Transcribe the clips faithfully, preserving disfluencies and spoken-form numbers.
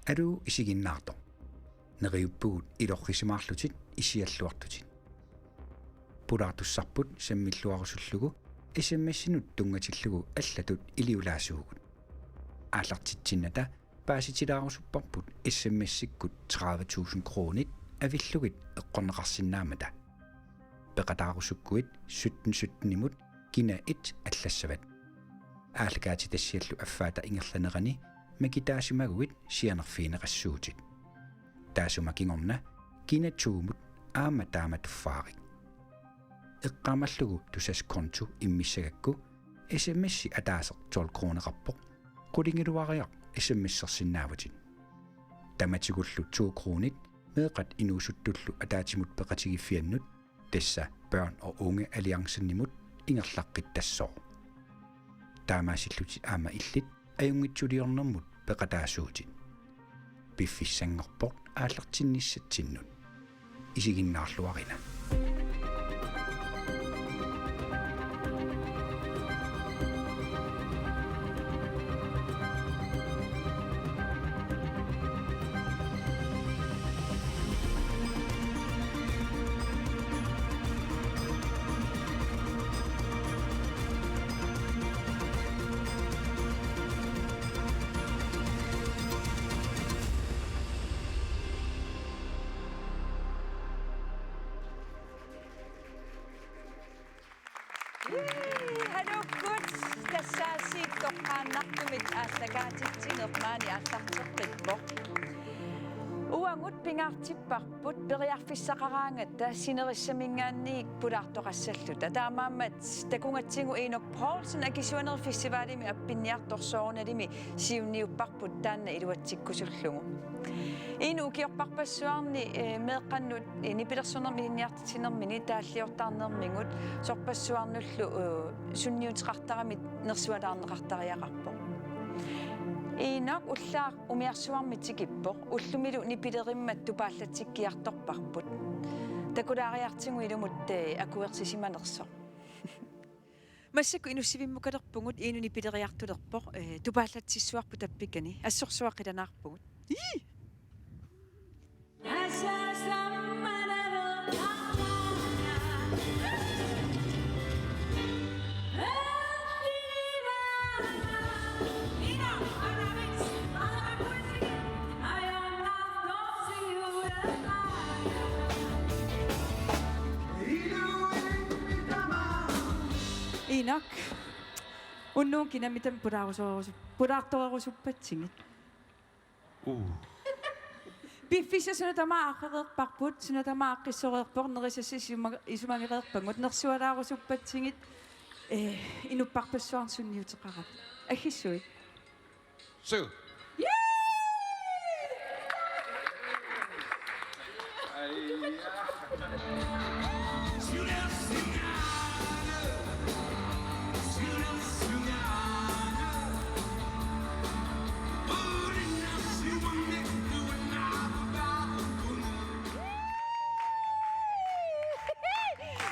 Aluu isiginnaartoq. Neriuppugut ilorrisimaarlutit issialluartutit. Pulaartussarput sammilluarusullugu S M S-inut tunngatillugu allatut iliulaasuugut. Aallartitsinnata paasitilaarusupparput S M S-ikkut tredive tusind kronit avillugit eqqorneqarsinnaammata. Peqataarusukkuit sytten sytten-imut kina et allassavat. Aallakaatitassiallu affaata ingerlanerani makitaasimaguit sianerfigineqassuutit. Taassuma kingorna kina to-mut aamma taama tuffaarik. Eqqaamallugu Tusass konto immissagakku S M S-i ataaseq tolv kroneqarpoq, qulingiluariaq S M S-ersinnaavutit. Tamatigullu to kronit meeqqat inuusuttullu ataatsimut peqatigiffiannut, tassa Børn og Unge Alliancen-imut, ingerlaqqittassooq. Taamaasillutit aamma illit ajunngitsuliornermut peqataasuutit. Piffissanngorpoq aallartinnissatsinnut. Isiginnaarluarina. Hanuukkut, tassaasiit toqqaannartumik aallakaatitsineq maani aallarteqqippoq. Uagut pingaartipparput periarfissaqaraangatta sinerissaminngaanniit pulaartoqassalluta. Taamaammat takugatsigu Enok Poulsen akisuanerit festivalimi appinniartoq soorunalimi siunniupparput taanna iluatsikkusullugu. Enok, ukiorparpassuarni, eh, meeqqannut, eh, nipilersornermik ilinniartitsinermini taalliortarnermigut sorpassuarnullu, eh, sunniuteqartaramik nersualaarneqartariaqarpoq. Enok, ullaaq umiarsuarmi tikippoq, ullumilu nipilerimmat tupaallatitsiartorparput. Takulaariartigu ilumut, eh, akuersisimanersoq. Massakkut inussivimmukalerpugut, Enok nipileriartulerpoq, eh, tupaallatsissuarput tappikkani, assorsuaq qilanaarpugut. Ii! Enok, unnugu kinamitami pulaarusorusu-, pulaartorusuppatsigit. Uu. Piffissaq suna tamaat aaqqereerparput, suna tamaat aaqqissoreerpoq, nerisassat isuma-, isumagereerpagut, nersualaarusuppatsigit, eh, inupparpassuarni sunniuteqaravit. Aggissuit. Suu. Yay!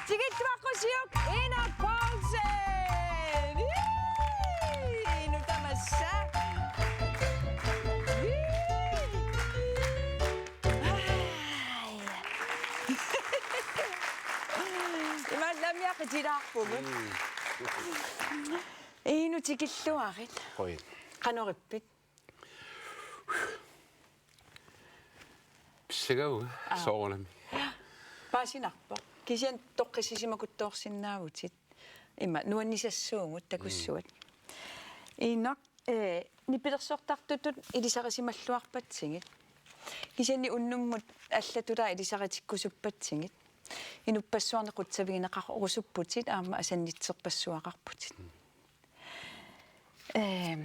Tikilluaqqusiuk Enok Poulsen! Ii, nutaamassa. Ii. Ai. Imaallaammiaq qitilaarpugut. Mm. Enok, tikilluarit. Oi. Qanorippit? Pissagavunga. Aa. Soorunami. Paasinarpoq. Kisianni toqqissisimakutsoorsinnaavutit. Ima nuannisassuugut takussuat. Mm. Enok, eh, nipilersortartutut ilisarisimalluarpatsigit. Kisianni unnummut allatulaat ilisaritikkusuppatsigit. Inuppassuarnit qutsavigineqarusupputit aamma asannitserpassuaqarputit. Mm. Ehm,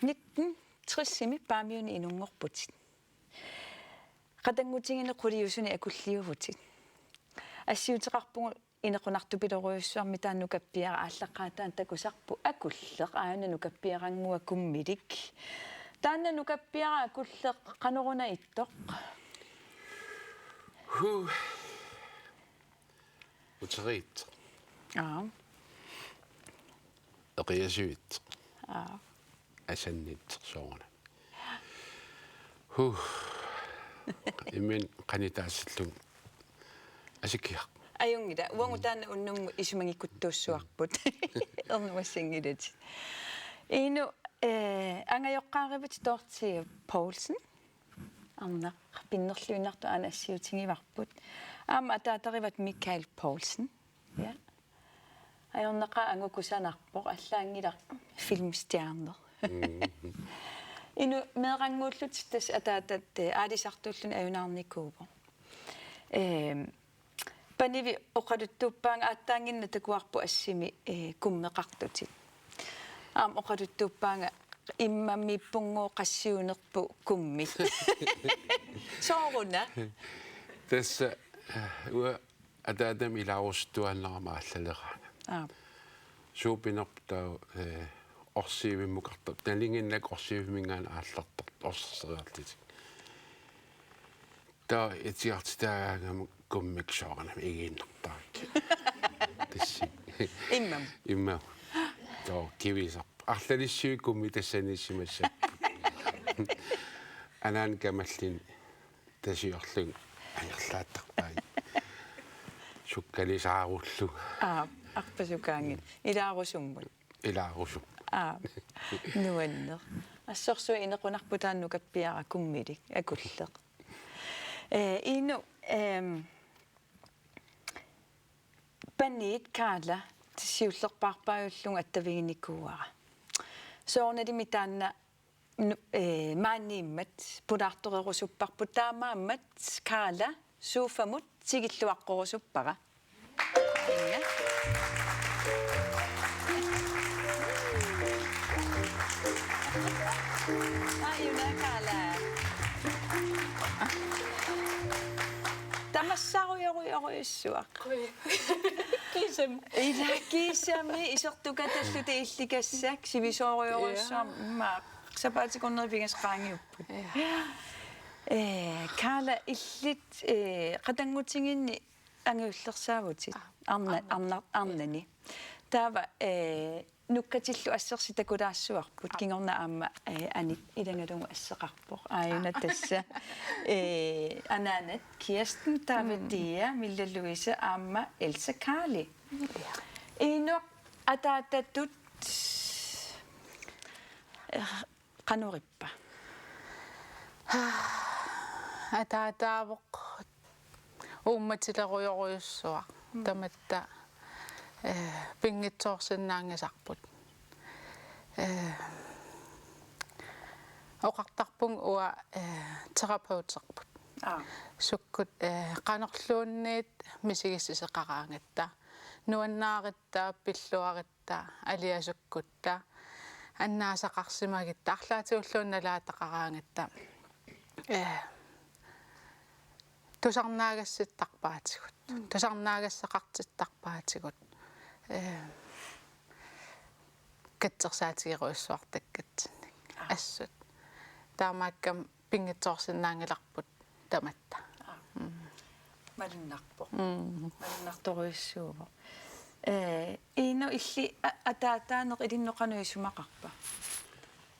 nitten tres-imi Paamiuni inunngorputit. Qatanngutigiinni quliusuni akulliuvutit. Assiuteqarpugut inequnartupilorujussuarmik, taanna nukappiaraq aallaqqaataani takusarput akulleq, aajuna nukappiarannguaq kummilik. Taanna nukappiaraq akulleq qanoruna ittoq? Huu. Uteriittoq. Aa. Eqiasuittoq. Aa. Asannittoq soorunami. Puh. Imminut qanitaasillugu. Asikiaq. Ajunngilaq, uagut taanna unnummut isumagikuttuussuarput. Ernumassanngilatit. Iinu, eh, angajoqqaarivatit Dorthea Poulsen. Arnaq pinnerluinnartoq aana assiutigivarput. Aamma ataatarivatit Michael Poulsen. Ja. Ajornaqaaq angut kusanarpoq, allaanngilaq filmstjerne. Mm. Iinu, meerannguullutit tassa ataatat, eh, aalisartuulluni ajunaarnikuuvoq. Ehm, Panivi oqaluttuuppaanga, aatsaannginnaq takuarput assimi, eh, kummeqartutit. Aamma oqaluttuuppaanga immammiippunngooq qassiunerput kummit. Sooruna? Tassa, eh, uanga ataatami ilaarusuttuaannarama aallaleraangat. Aap. Suupinerp taava, eh, orsiivimmukartarpoq. Nalinginnaq orsiivimminngaanniit aallartartoq orserseriarlutik. Taava itigartitaagaangama kummik soorunami igiinnartarakkit. Tassi. Immam. Immam. Taava kivisarpoq. Arlalissuit kummit tassaniissimassapput. Anaanat kamallini tasiorlugu angerlaattarpaat. Sukkalisaarullugu. Aap, arpasukaanngilaq. Ilaarusummut. Ilaarusummut. Aap, nuanneq. Assorsuaq inequnarpoq taanna nukappiaraq kummilik, akulleq. Eh, Iinu, ehm, Paniit Kaala siullerpaarpaajullugu attaviginikuuara. Soorunalimi taanna nu-, eh, maaniimmat pulaartorerusupparput, taamaammat Kaala sofamut tikilluaqqurusuppara. Inga. Ajuna Kaala. Tamassarujorujorujussua. Kiisami. Ila kiisami isertukatalluta illikassak sivisoorujorujussuarmik. Ja. Immaqa sapaatip akunneri pingasut qaangiupput. Ja. Eh, Kaala, illit, eh, qatanngutigiinni angajullersaavutit. Aa, arna-, arna-, arnani. Taava, eh, nukkatillu assersuut takulaassuarput, kingorna aamma, eh, Anit ilagalugu asseqarpoq. Aajuna tassa. Eh, anaanat Kirsten, taava Tia, Mille Louise aamma Elsa Kaali. Iinu, ataatatut, eh, qanoq ippa? Ataataavoq uummatilerujorujussuaq. Tamatta, eh, pinngitsoorsinnaanngisarput. Eh, oqartarpunga uanga, eh, terapeuterput. Aa. Sukkut, eh, qanorluunniit misigissuseqaraangatta. Nuannaaritta, pilluaritta, aliasukkutta, annaasaqarsimagitta, arlaatigulluunniit nalaataqaraangatta. Eh, tusarnaagassittarpaatigut. Tusarnaagassaqartittarpaatigut. Eh, katsersaatigerujussuartakkatsinnik. Aa. Assut. Taamaakkami pinngitsoorsinnaanngilarput tamatta. Aa. Malunnarpoq. Malunnartorujussuuvoq. Eh, Iinu, illit a-, ataataaneq ilinnut qanoq isumaqarpa?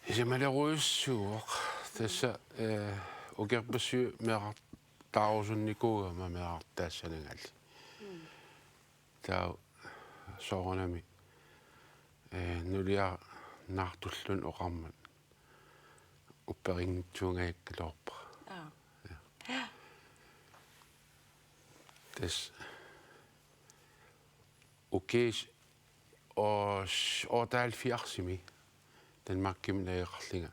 Isumalerujussuuvoq. Tassa, eh, ukiorpassuit meerartaarusunnikuugama meerartaassanangali. Taava soorunami, eh, nuliarnaartulluni oqarmat upperinngitsuungajakkaluarpara. Aa. Ja. Tassa ukiut os-, otteoghalvfjerdsimi Danmarkimi najugaqarlunga.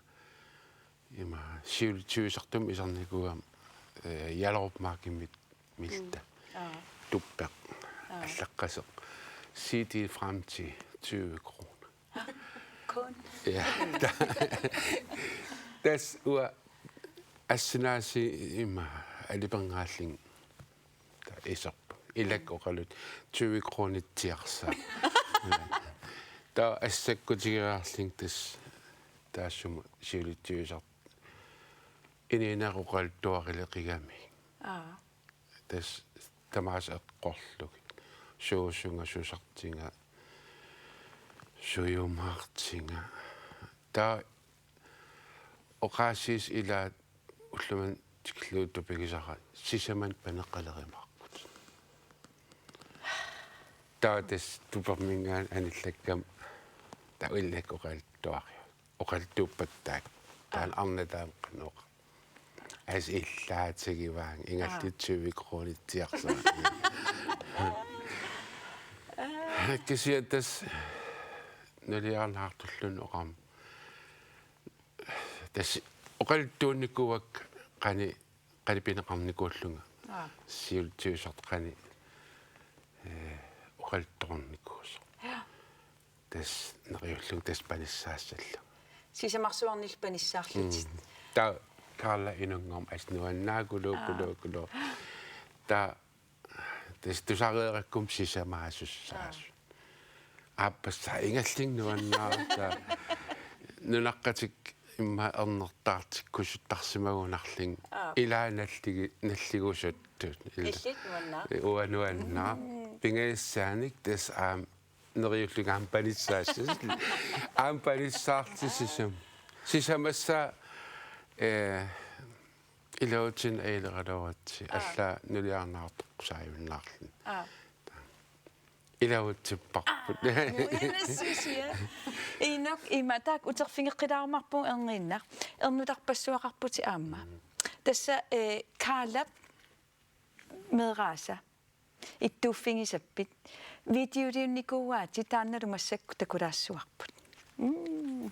Ima siulitsivisartumik isernikuugama, eh, Hjallerup Markimit Milta. Aa. Tuppeq. Aa. Allaqqasoq. C D frem til tyve kroner. Kun. Ja. Tassa uanga assinaasi ima alipernaallunga. Taava iserpunga. Ilakka oqaluttut tyve kronit tiarsaa. Taava assakkutigilaarlunga tassa taassuma siulitsivisartut inuuneq oqaluttuarileqigami. Aa. Tassa tamaasa eqqorlugit. Suusunga, susartunga, sujumaartunga. Taava oqaasiit ilaat ullumimut tikillugu tupigisara sisamanik paneqalerimaarput. Taava tassa tuperminngaanniit anillakkama taava illit oqaluttuariuk. Oqaluttuuppat taakku. Taanna arnat taama qanoq. Assut illaatigivaanga ingallit tyve kronitsiarsaa. Kisianni tassa nuliarnaartulluni oqarmat. Tassa oqaluttuunnikuuakka qanoq, qanoq pineqarnikuullunga. Aap. Siulliusoq qanoq, ee, oqaluttuarnikuusoq. Ja. Tassa neriullunga tassa panissaassallugu. Sisamarsuarnillu panissaarlutit. Mm. Taava Karla inunngormat assut nuannaakulu, aap, kulu, kulu. Taava tassa tusareerakku sisamaassussaasut. Aap. Aappassaa ingallinnuannaarta. Nunaqqatikka immaqa ernertaartikkusuttarsimagunarlunga. Aap. Ilaa nalligi-, nalligusuttut. Illit nuannaaq. Uanga nuannaaq. Mm. Pingajussaanik tassa aamma neriullunga aamma panissaassasoq. Aamma panissaarlutit sisam-. Sisamassaa, ee, iluatsinneq ajuleraluaritsi. Aap. Allaat nuliarnaartoqqusaajunnaarluni. Aap. Iluatsipparput. Aap, nuannersuusiat. Inuk ima taakku uterfigeqqilaarumaarpugut erniinnaq. Ernutarpassuaqarputit aamma. Mm. Tassa, ee, Karlap meeraasa ittuuffigisappit. Videoliunnikuuaatit, taannalu massakkut takulaassuarput. Mm.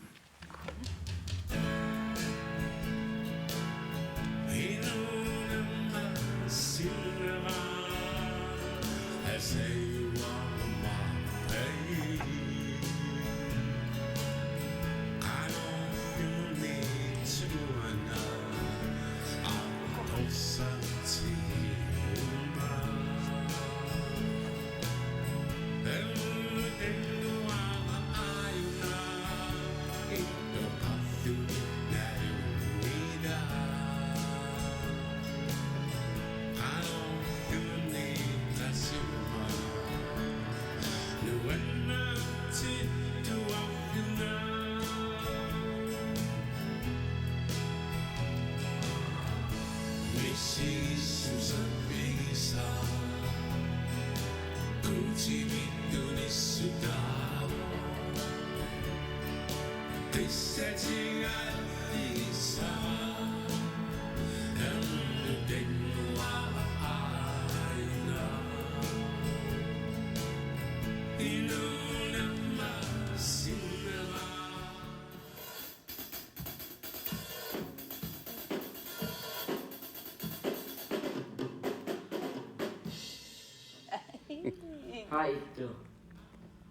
Hej Ittu.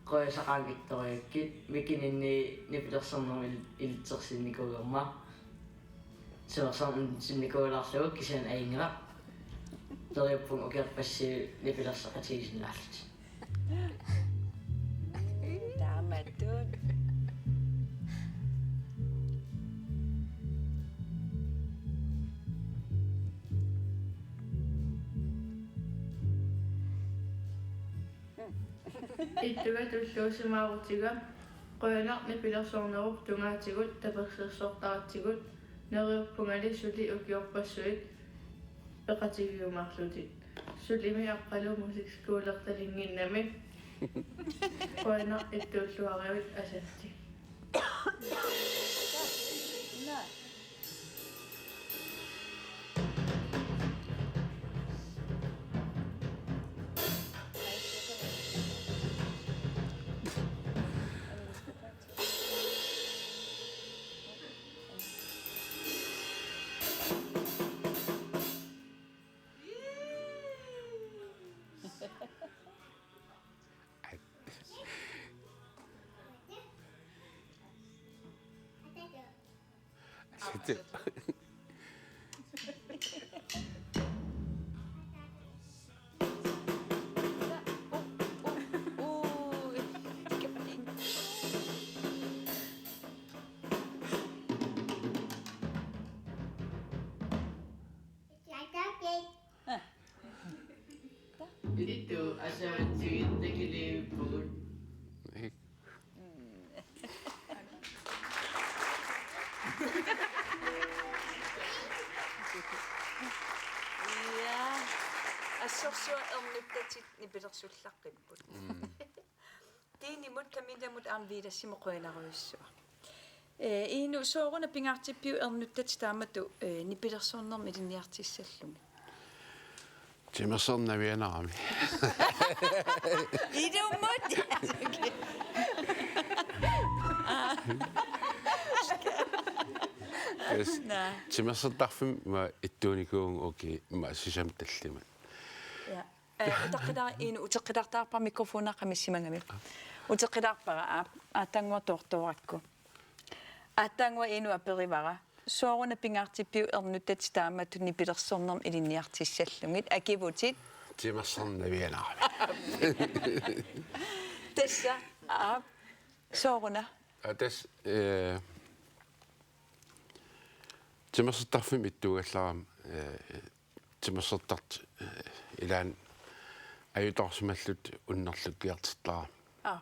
Qujasaqaanga ittoriakkit, mikininni nipilersornermut il-, ilitsersinnikuugamma. Sulersarnitsinikuulaarlugu kisianni ajunngilaq. Neriuppunga ukiorpassuit nipilersoqatigiinnarlutik. Taamatut. Ittuga tulluusimaarutiga, qujanaq nipilersornerup tungaatigut tapersersortaratsigut, neriuppungali suli ukiorpassuit peqatigiumaarlutit. Sulimi Aqqalu musikskolertalinnginnami. Qujanaq ittuulluaruit Asanti. Ittu, asavatsigit takiliivippugut. Suu, ernuttatit nipilersullaqqipput. Mm. Tiinimut Camillamut aamma Viilassimut qujanarujussuaq. Ee, Iinu, sooruna pingaartippiuk ernuttatit taamatut, ee, nipilersornermik ilinniartissallugit? Timersornavianarami. Ilummut. Yes. Naa. Timersortarfimmi ittuunikuuvunga, okay, ima sisamat tallimat. Ja. Ee, uteqqila-, Iinu, uteqqilaartarpara, mikrofonera qamissimagami. Uteqqilaarpara, aa, aatsaannguaq toortoorakku. Aatsaannguaq Iinu aperivara: Sooruna pingaartippiuk ernuttatit taamatut nipilersornermik ilinniartissallugit? Akivutit: Timersornavianarami. Tassa, aa, sooruna? Aa, tassa, ee, timersortarfimmi ittuugallarama, ee, timersortartut, ee, ilaanni ajutoorsimallutik unnerlukkiartortarami. Aa.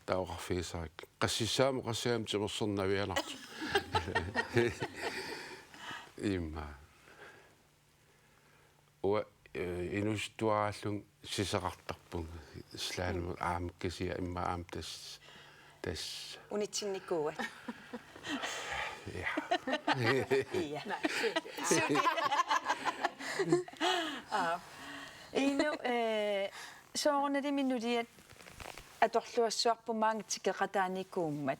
Taava oqarfigisarakkit: Qassissaamik oqassagami timersornavianartoq. Immaqa. Uanga, ee, inuusuttuaraallunga siseqartarpunga. Slalom aamma kisianni immaqa aamma tassa, tassa. Unitsinnikuuat. Ja. Ja. Aa. Iinu, ee, soorunalimi nuliat atorluassavarput maanga tikeqataanikuummat.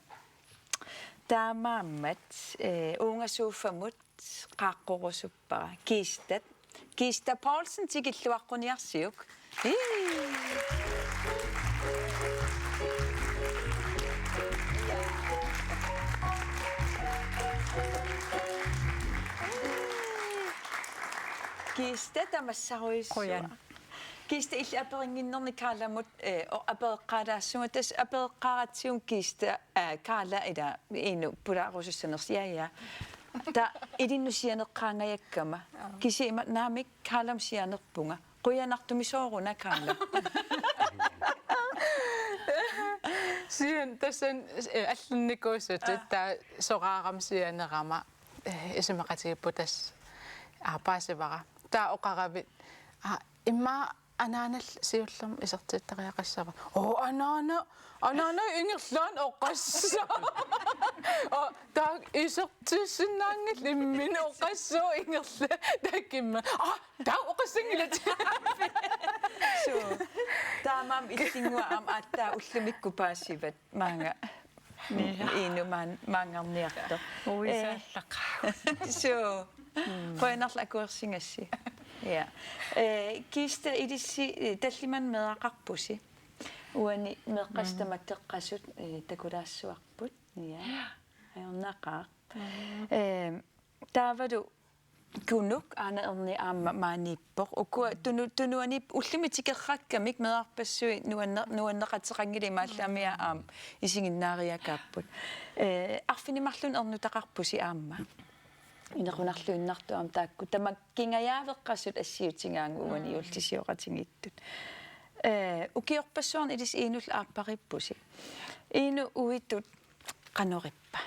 Taamaammat, ee, uunga soffamut qaaqqorusuppara. Kistat. Kista Poulsen, tikilluaqquniarsiuk. Hii. Kista, tamassarujussuaq. Qujan. Kista, illit aperinnginnerni Karlamut, ee, o-, apereqqaalaassunga, tassa apereqqaaratsigu Kista, aa, Karla ila Iinu pulaarusussanersoq, ja, ja. Taava ilinnut sianeqqaangajakkama. Aa. Kisianni ima naamik Karlamut sianerpunga. Qujanartumik, sooruna Karla? Sian-, tassani, ee, allinnikuusutit, aa, taava soraarama sianerama, ee, isumaqatigiipput, tassa, aa, paasivara. Taava oqaravit: Aa, immaqa anaanallu siullermik isertittariaqassava? Oo, anaana, anaana ingerlaannaq oqassaaq. Oo, taava isertissinnaanngilaq, imminut oqassaaq ingerlaannaq. Taava kimma: Aa, taava oqassanngilatit. Suu. Taamaammat illinnguaq aamma aatsaat ullumikkut paasivat. Maanga. Iinu maan-, maanngarniartoq. Uisaallaqaagut. Ee, suu. Mm. Qujanarlu akuersigassi. Ja. Ee, Kista, ilissi, ee, tallimanik meeraqarpusi. Uani meeqqatit, mm, tamakkeqqasut, ee, takulaassavarput. Ja. Ja. Ajornaqaaq. Mm. Ee, taavalu Kunuk, aana erni aamma maaniippoq. Ukua tunu-, tunuani ullumi tikerrakkamik meerarpassuit nuanne-, nuanneqateqanngilaq, imaallaat aamma aamma isiginnaariakaapput. Ee, arfineq-marlunut ernutaqarpusi aamma. Inequnarluinnartut aamma taakku. Tamakkingajaaveqqasut assiutigaagut uani, mm, juullisioqatigiittut. Ee, ukiorpassuarni ilissi Iinullu aappariippusi. Iinu, uitut qanorippa?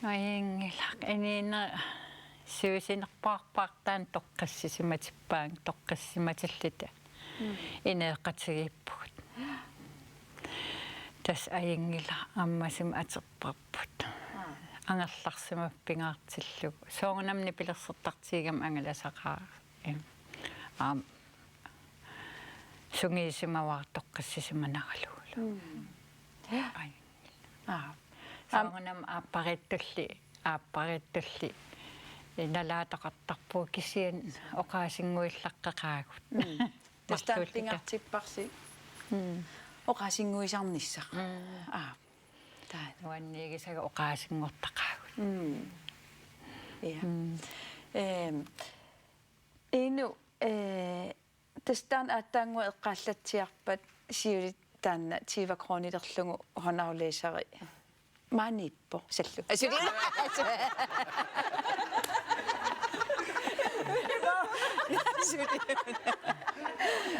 Ajunngilaq. Inuuneq siusinnerpaarpaartaani toqqissisimatippaannga, toqqissisimatilluta, mm, ineeqatigiippugut. Tassa ajunngilaq, ammasumik atorparput. Aa. Angerlarsimaffigaartillugu. Soorunami nipilersortartigigama angalasaqaara. Aamma sungiusimavara toqqissisimanaralugulu. Mm. Ajunngilaq. Aa. Aam-, soorunami aappariittulli, aappariittulli nalaataqartarpugut, kisianni oqaasinnguillaqqeqaagut. Mm. Tassa taanna marluulluta pingaartipparsi. Mm. Oqaasinnguisarnissaq. Mm. Aa. Taanna. Nuanniigisagut oqaasinngortaqaagut. Mm. Ja. Mm. Ehm, Iinu, ee, tassa taanna aatsaannguaq eqqaallatsiarpat siulitta taanna tyve kronilerlugu honorlæseri maaniippoq, sallu. Suli. Suli.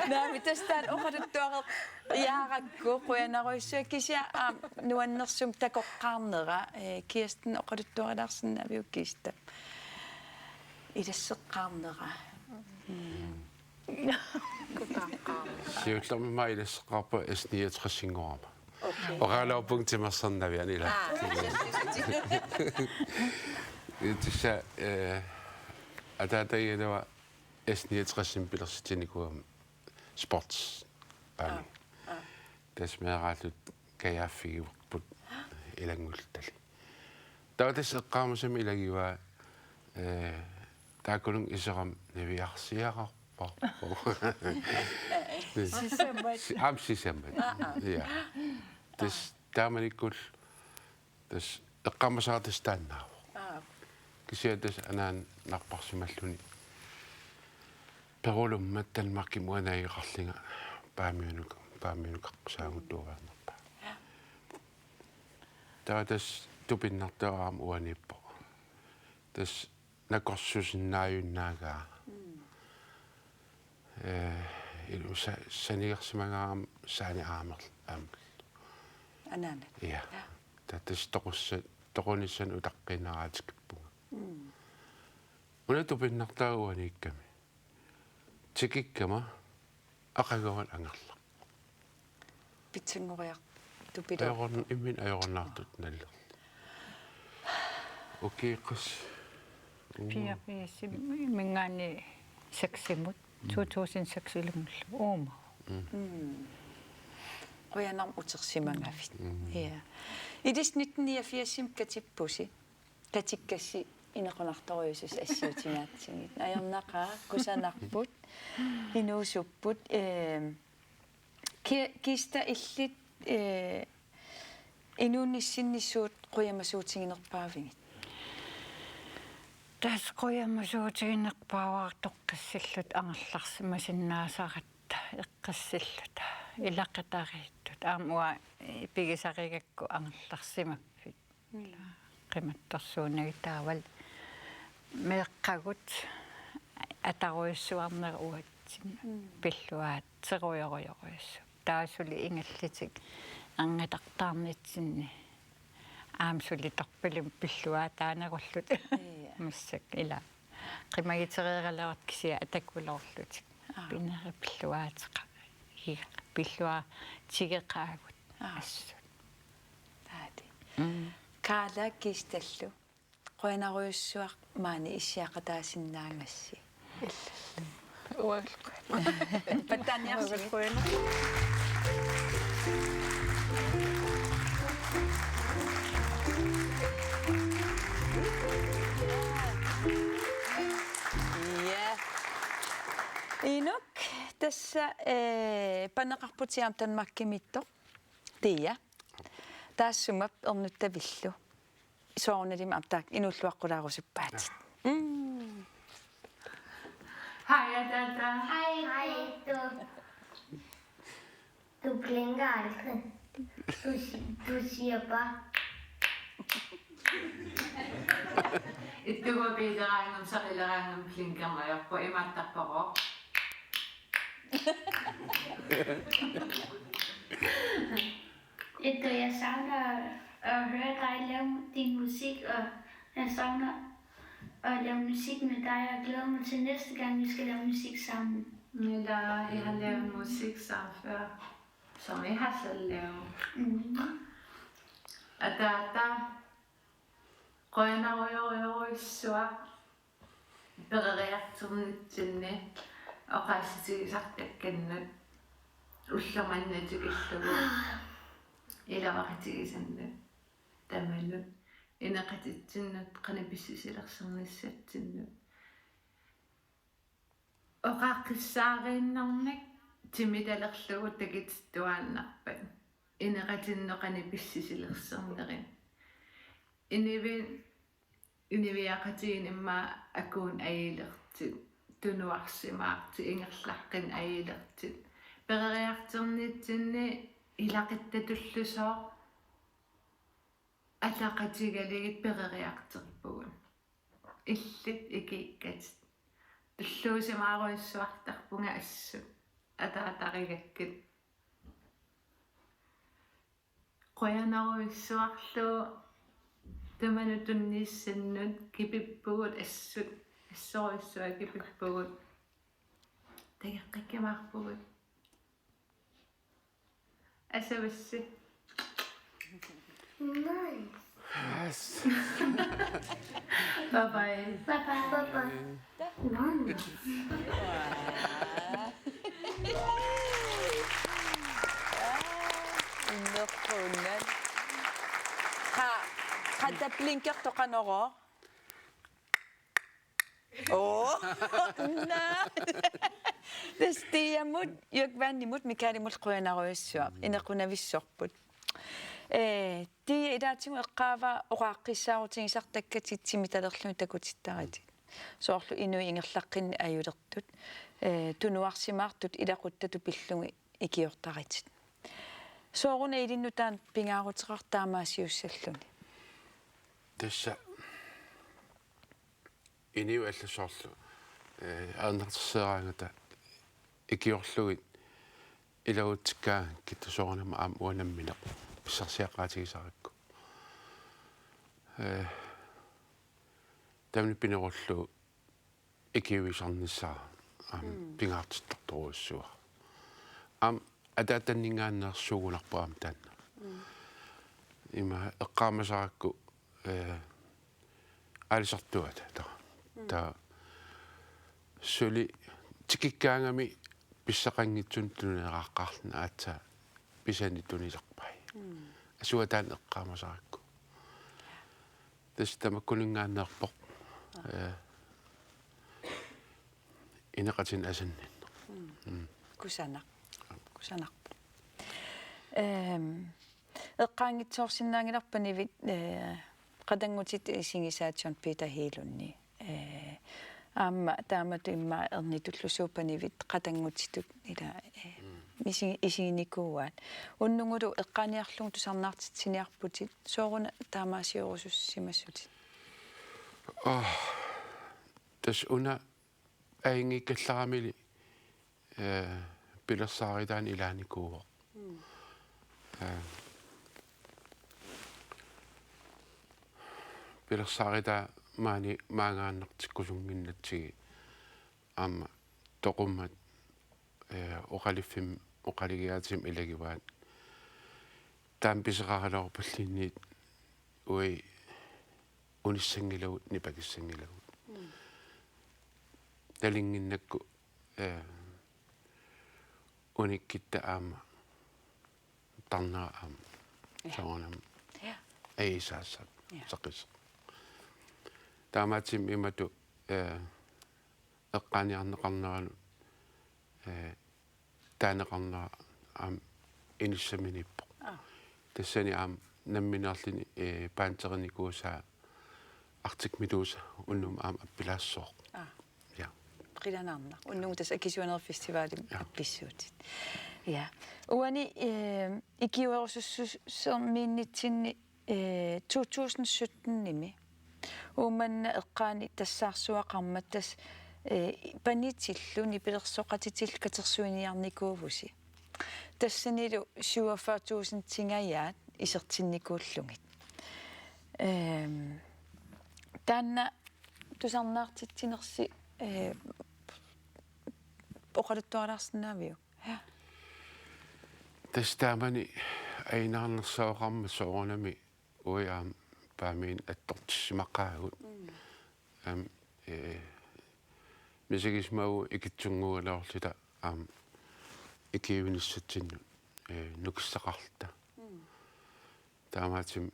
Naamik, tassa taanna oqaluttuareq-, jaarakku qujanarujussuaq, kisianni aamma nuannersumik takoqqaarnera, ee, Kirsten, oqaluttuarilaarsinnaaviuk Kista? Ilasseqqaarnera. Mm. Siullermik aamma ilasseqqaarpunga S niogtres-inngoraama. Okay. Oqaluarpunga timersornavianit ilaa. Aa. Tassa, eh, ataataga S niogtres-imik pilersitsinikuugama sports. Aa. Aa. Tassa meeraalluta kajaaffigivarput ilanngullutali. Taava tassa eqqaamasama ilagivaa, eh, taakkununnga iserama niviarsiararparput. Sisamat. Si-, aamma sisamat. Aa, aa. Ja. Tassa taamanikkut tassa eqqaamasara tassa taannaavoq. Aa. Kisianni tassa anaana napparsimalluni. Perulummat Danmarkimut uanga naageqarlunga Paamiunuk-, Paamiunukaq saaguttuugaarnerpaa. Taava tassa tupinnartoq aamma uaniippoq. Tassa nakorsusinnaajunnaagaara. Mm. Eh, ilu sa-, sanigersimagaara aamma saani aamerl-, aamerlu. Anaanat. Ja. Ja. Taava tassa toqussa-, toqunissannik utaqqiinnaratikippunga. Mm. Una tupinnartoq uaniikkami. Tikikkama aqaguani angerlarpoq. Pitsanngoriartupiloorpoq. Ajorun-, imminut ajorunnaartutut nallerlugu. Ukiukkut. Fireogfirsiminngaanniit seksimut, mm, to tusind seks ilanngullugit uuma. Mm. Mm. Qujanartumik utersimagavit. Mm. Ja. Ilissi nitten niogfirsimi katippusi. Katikkassi inequnartorujussuusi assiutigaatsigit. Ajornaqaaq, kusanarput, inuusupput, ehm, Ki-, Kista, illit, eh, inuunissinni suut qujamasuutiginerpaavigit? Tassa qujamasuutiginerpaavara toqqissilluta angerlarsimasinnaasaratta, eqqissilluta, ilaqutariittut. Aamma uanga, eh, pigisarigakku angerlarsimaffik. Mm. Qimattorsuunnagit taavalu meeqqagut atarujussuarneruatsin, mm, pilluaatserujorujorujussuupput. Taava suli ingallutik erngatartaarnitsinni aamma suli torpilumik pilluaataanerullutik. Ja. Massakkut ilaa. Qimagitereeraluartut kisianni atakuloorlutik. Aa. Pineri pilluaateqa-, iga-, pilluaatigeqaagut. Aa. Assut. Taati. Mm. Kaala Kistallu. Qujanarujussuaq maani issiaqataasinnaagassi. Uagullu. Pattaaniarsigit. Uagullu. Ja. Inuk, tassa, eh, paneqarputit aamma Danmarkimiittoq. Tia. Taassuma ernuttavillu. Soorunalimi aamma taakku inuulluaqqulaarusuppaatit. Mm. Hej, Adada. Hej, hej. Du, du blinker aldrig. Du, si-, du siger bare. Ittugu piileraangama, saqileraangama blinkerneq ajorpoq, imaattarpara. Edo, jeg savner at høre dig lave din musik, og jeg savner at lave musik med dig, og jeg glæder mig til næste gang, vi skal lave musik sammen. Eller, I har lavet musik sammen før, som I har selv lavet. Mm. Adada, qujanarujorujorujussuaq. Peroriartornitsinni oqaatsitigisartakkannut ulloq manna tikillugu iluaqutigisannut tamanut ineqatitsinnut qanoq pissisilersornissatsinnut oqaaqqissaariinnarnik timitalerlugu takutittuaannarpat ineqatinnut qanoq pissisilersornerit inuit Inuiaqatigiinni immaqa akuunik ajulertut, tunuarsimaartut, ingerlaqqinneq ajulertut. Peroriartornitsinni ilaquttatullusooq ataqatigalugit peroriartorpugut. Illit ikiikkatit. Tulluusimaarujussuartarpunga assut ataatarigakkit. Qujanarujussuarlu tamanut tunniussannut kipippugut assut, assorujussuaq kipippugut. Tageqqikkumaarpugut. Asavassi. Nice. Yes. Bye bye. Bye bye. Bye bye. Nice. Innerpunnat. Qa, qataplinkertoqanoro. Oo. Naa. Tassa Tiamut, Jørg Vandimut, Mikaelimut qujanarujussuaq. Inequnavissorput. Ee, Tia, ilaatigut eqqaavaa oqaaqqiissaarutigisartakkatit timitalerlugit takutittaratit. Soorlu inuit ingerlaqqinnik ajulertut, ee, tunuarsimaartut ilaquttatut pillugit ikiortaratit. Sooruna ilinnut taanna pingaaruteqartoq taamaasiussalluni? Tassa inuit allat soorlu, eh, ajornartorsioraammata ikiorlugit ilagutsikkaangakkit, soorunami aamma uanga nammineq pissarsiaqqaatigisarakku. Eh, tamanna pinerullugu ikiuisarnissara aamma pingaartittartorujussuuara. Aamma ataatanninngaanneersuugunarpoq aamma taanna. Ima eqqaamasarakku, eh, aalisartuata taava. Taava suli tikikkaangami pissaqanngitsunik tunineqaqqaarluni aatsaat pisani tunilerpai. Asuata taanna eqqaamasarakku. Tassa tamakkuninngaanneerpoq. Eh, ineqatinik asanninneq. Kusanaq. Kusanarpoq. Ehm, eqqaanngitsoorsinnaanngilarput panivit, eh, qatanngutit isigisaat John Peter Hegelundip. Eh, aamma taamatut immaqa ernitullusuut panivit qatanngutitut ila, eh, isi-, isiginikuuaat. Unnukkulu eqqaaniarlugu tusarnaartitsiniarputit, sooruna taamaasiorusussimasutit? Ah, tassa una ajunngikkallaramili, eh, pilersaarutaa ilaanikuuvoq. Eh, pilersaarutaa maani maangaannartikkusunnginnatsigit aamma toqummat, eh, oqaluffimmi oqalugiaatimmi ilagivaat. Taama pisoqaraluarpalluunniit uagut unissanngilagut, nipakissanngilagut. Nalunnginnakku, eh, unikkutta aamma tarnera aamma. Ja. Soorunami. Ja. Ajuusaassaaq. Ja. Saqqis. Taamaattumik imatut, eh, eqqaaniarneqarneranut, eh, taaneqarnera aamma inissaminiippoq. Aa. Tassani aamma nammineerluni, eh, panteerinikuusaa Arctic Medusa unnummut aamma appilaassooq. Aa. Ja. Qilanaarnaq. Unnugu tassa Akisuaneeraq Festivalimi, ja, appissaatit. Ja. Uani, eh, ikiuerusussusermiinnitsinni, eh, to tusind syttenimi Uummannap eqqaani tassaarsuaqarmat tassa, eh, panitillu nipilersoqatitillu katersuiniarnikuuvusi. Tassanilu syvogfyrre tusindingajaat isertinnikuullugit. Ehm, taanna tusarnaartitsinersi, eh, oqaluttualaarsinnaaviuk? Ja. Tassa taamani ajunaarnersaaqarmat soorunami uagut aamma Paamiuni attortissimaqaagut. Mm. Aamma, eh, misigisimavagut ikittunnguugaluarluta aamma ikiuinissatsinnut, eh, nukissaqarluta. Mm. Taamaattumik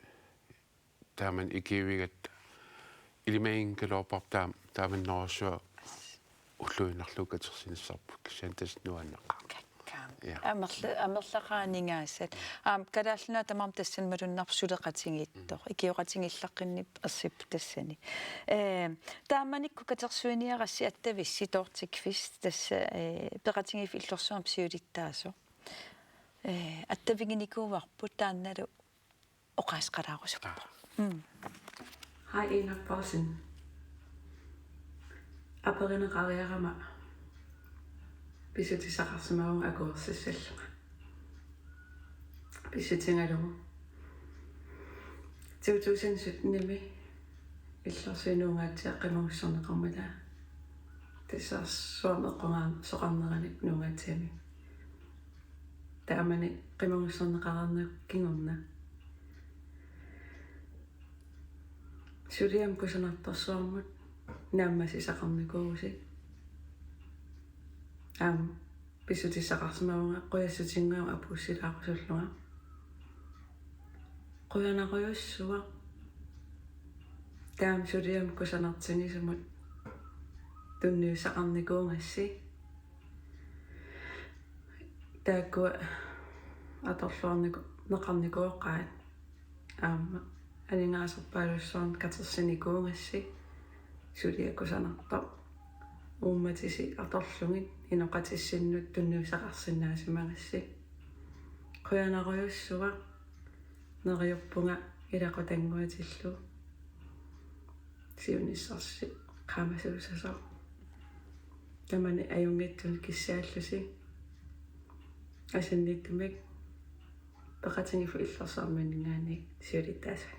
taamani ikiuigatta ilimaginngilaarparput taam-, taamannerujussuaq ulluinnarlugu katersinissarput kisianni tassa nuanneqaaq. Kakkaak. Ja. Amerla-, amerlaqaat aningaasat. Aamma Kalaallit Nunaat tamarmi tassani malunnarpoq suleqatigiittoq. Mm. Ikioqatigiillaqqinniit ersipput tassani. Eh, taamanikkut katersuiniarassi attavissi Dorthe Kvist tassa, eh, Peqatigiiffik Illorsuarmi siulittaasoq. Eh, attaviginikuuarput taannalu oqaaseqalaarusuppara. Mm. Hej, Ina Poulsen. Aperineqariarama pissutissaqarsimavunga akuersissallunga. Pissutigalugu to tusind syttenimi Illorsuit Nuugaatsiaq qimagussarneqarmata. Saarsuarmi eqqugaassuseqarnerani nuugatsigami. Taamani qimagusserneqareernagu kingorna. Suliamut kusanartorsuarmut naammassisaqarnikuuvusi. Aamma pissutissaqarsimavunga qujassutinnguamik apuussilaarusullunga. Qujanarujussuaq. Taama suliamut kusanartigisumut tunniussaqarnikuugassi. Taakkua atorluarniku-, neqarnikuugaat. Aamma aningaasarpaalussuarnik katersinikuugassi, suliaq kusanartoq. Uummatisi atorlugit inoqatissinnut tunniussaqarsinnaasimagassi. Qujanarujussuaq, neriuppunga ilaqutannguatillugu. Siunissarsi qaamasuussasoq. Tamani ajunngitsunik kissaallusi. Asanniittumik peqatigiiffik Illorsuarmiuninngaanniit siulittaasut.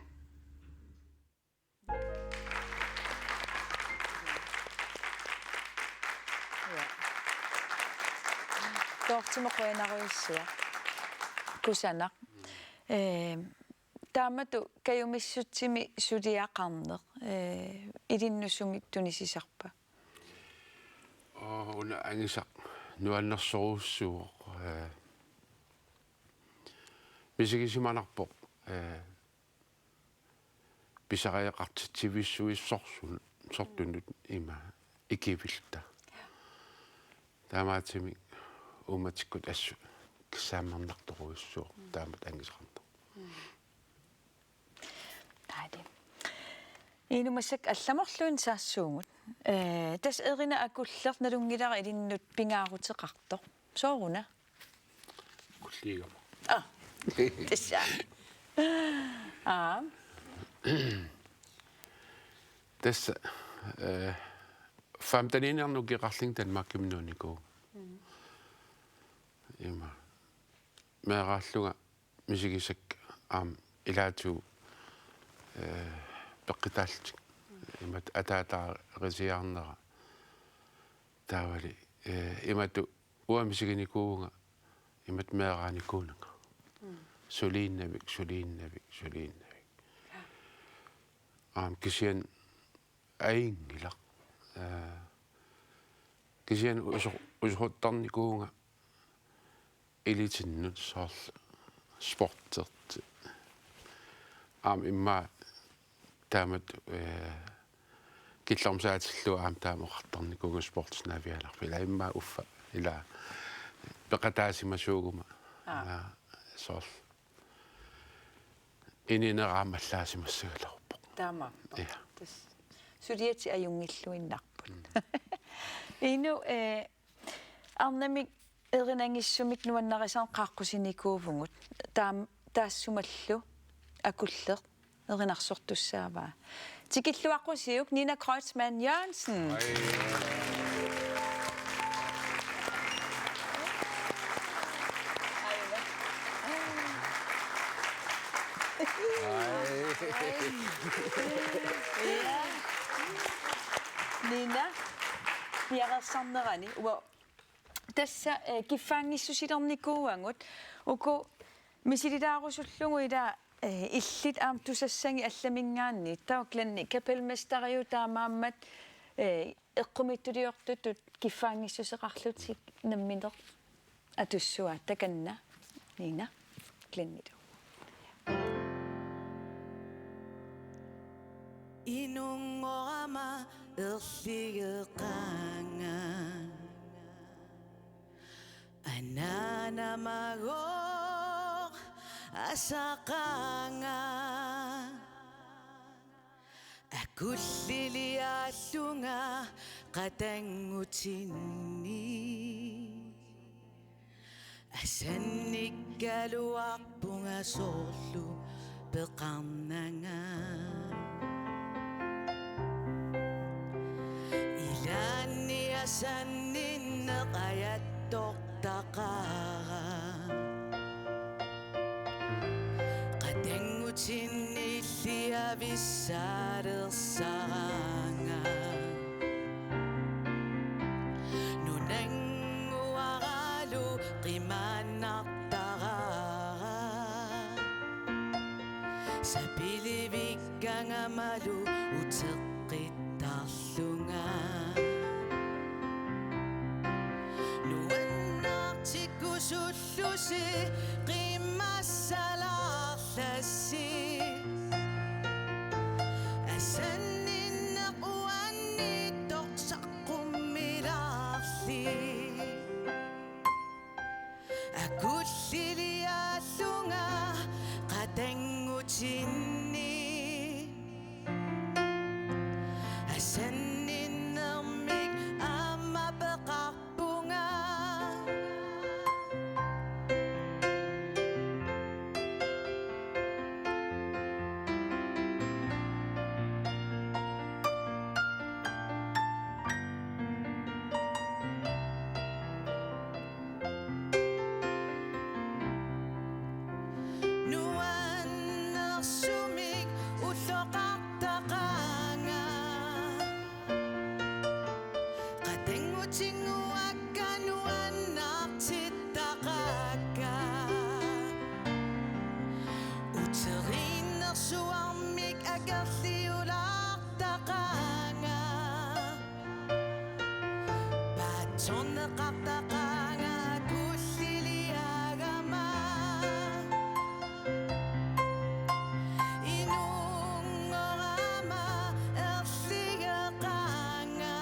Toortumik qujanarujussuaq. Kusanaq. Ee, taamatut kajumissutsimi suliaqarneq, ee, ilinnut sumik tunisisarpa? Aa, una angisaq nuannersorujussuuvoq, ee, misigisimanarpoq, ee, pisariaqartitsivissuit sorsun-, sortunut ima ikivilluta. Taamaattumik uummatikkut assut kissaammernartorujussuuvoq taamatut angisaqarneq. Taali. Inumassak allamorluinnaq saassuugut. Ee, tassa Erina Akulleq nalunngilara ilinnut pingaaruteqartoq. Sooruna? Kulliigama. Aa. Tassa. Aa. Tassa, ee, femteniinnarnik ukioqarlunga Danmarkimi nuunnikuuvunga. Mm. Ima. Meeraallunga misigisakka aamma ilaatigut, ee, peqqutaallutik. Imatut ataataarisiarnera. Taavali, ee, imatut uanga misiginikuuvunga imatut meeraanikuunanga. Mm. Suliinnavik, suliinnavik, suliinnavik. Aamma kisianni ajunngilaq. Ee, kisianni uso-, usoquttarnikuuvunga ilitinnut soorlu sportertut. Aamma immaqa taamatut, ee, killormut saatillugu aamma taama oqartarnikuuvunga sportsnavialarput. Ila immaqa uffa ila peqataasimasuuguma. Aa. Ila soorlu ininera aamma allaasimassagaluarpoq. Taamaappoq. Ja. Tassa suliatit ajunngilluinnarput. Mm. Inuk, ee, arnamik erinagissumik nuannarisannik qaaqqusinikuuvugut. Taam-, taassumalu Akulleq erinarsortussaavaa. Tikilluaqqusiuk Nina Kreutzmann Jørgensen. Hej. Nina, piareersarnerani, uanga tassa, eh, kiffaanngissusilernikuuagut, uku misililaarusullugu ila, eh, illit aamma tusassagit allaminngaanniit, taava Glenni kapelmesteriuvoq taamaammat, eh, eqqumiitsuliortutut kiffaanngissuseqarlutit nammineq atussuaat, takanna Nina Glennilu. Inunngorama erligeqaanga. Anaanamagooq asaqaanga. Akulliliaallunga qatanngutinni. Asannikkaluarpunga soorlu peqarnanga. Ilaanni asanninneq ajattortaqaara. Qatanngutinni illit avissaalersaanga. qimaannartaraara. Sapilivikkangamalu uteqqittarlunga. Nuannaartikkusullusi qimassalaarlassi. Asanninneq uannittoq saqqummilaarli. Akulliliaallunga qatanngutinni. Asanninnermik aamma peqarpunga. Nuannersumik ulloqartaqaanga. Qatanngutinnguakka nuannaartittaqaakka. Uteriinnersuarmik akerliulaartaqaanga. Paatsorneqartaqaanga akulliliagama. Inunngorama erligeqaanga.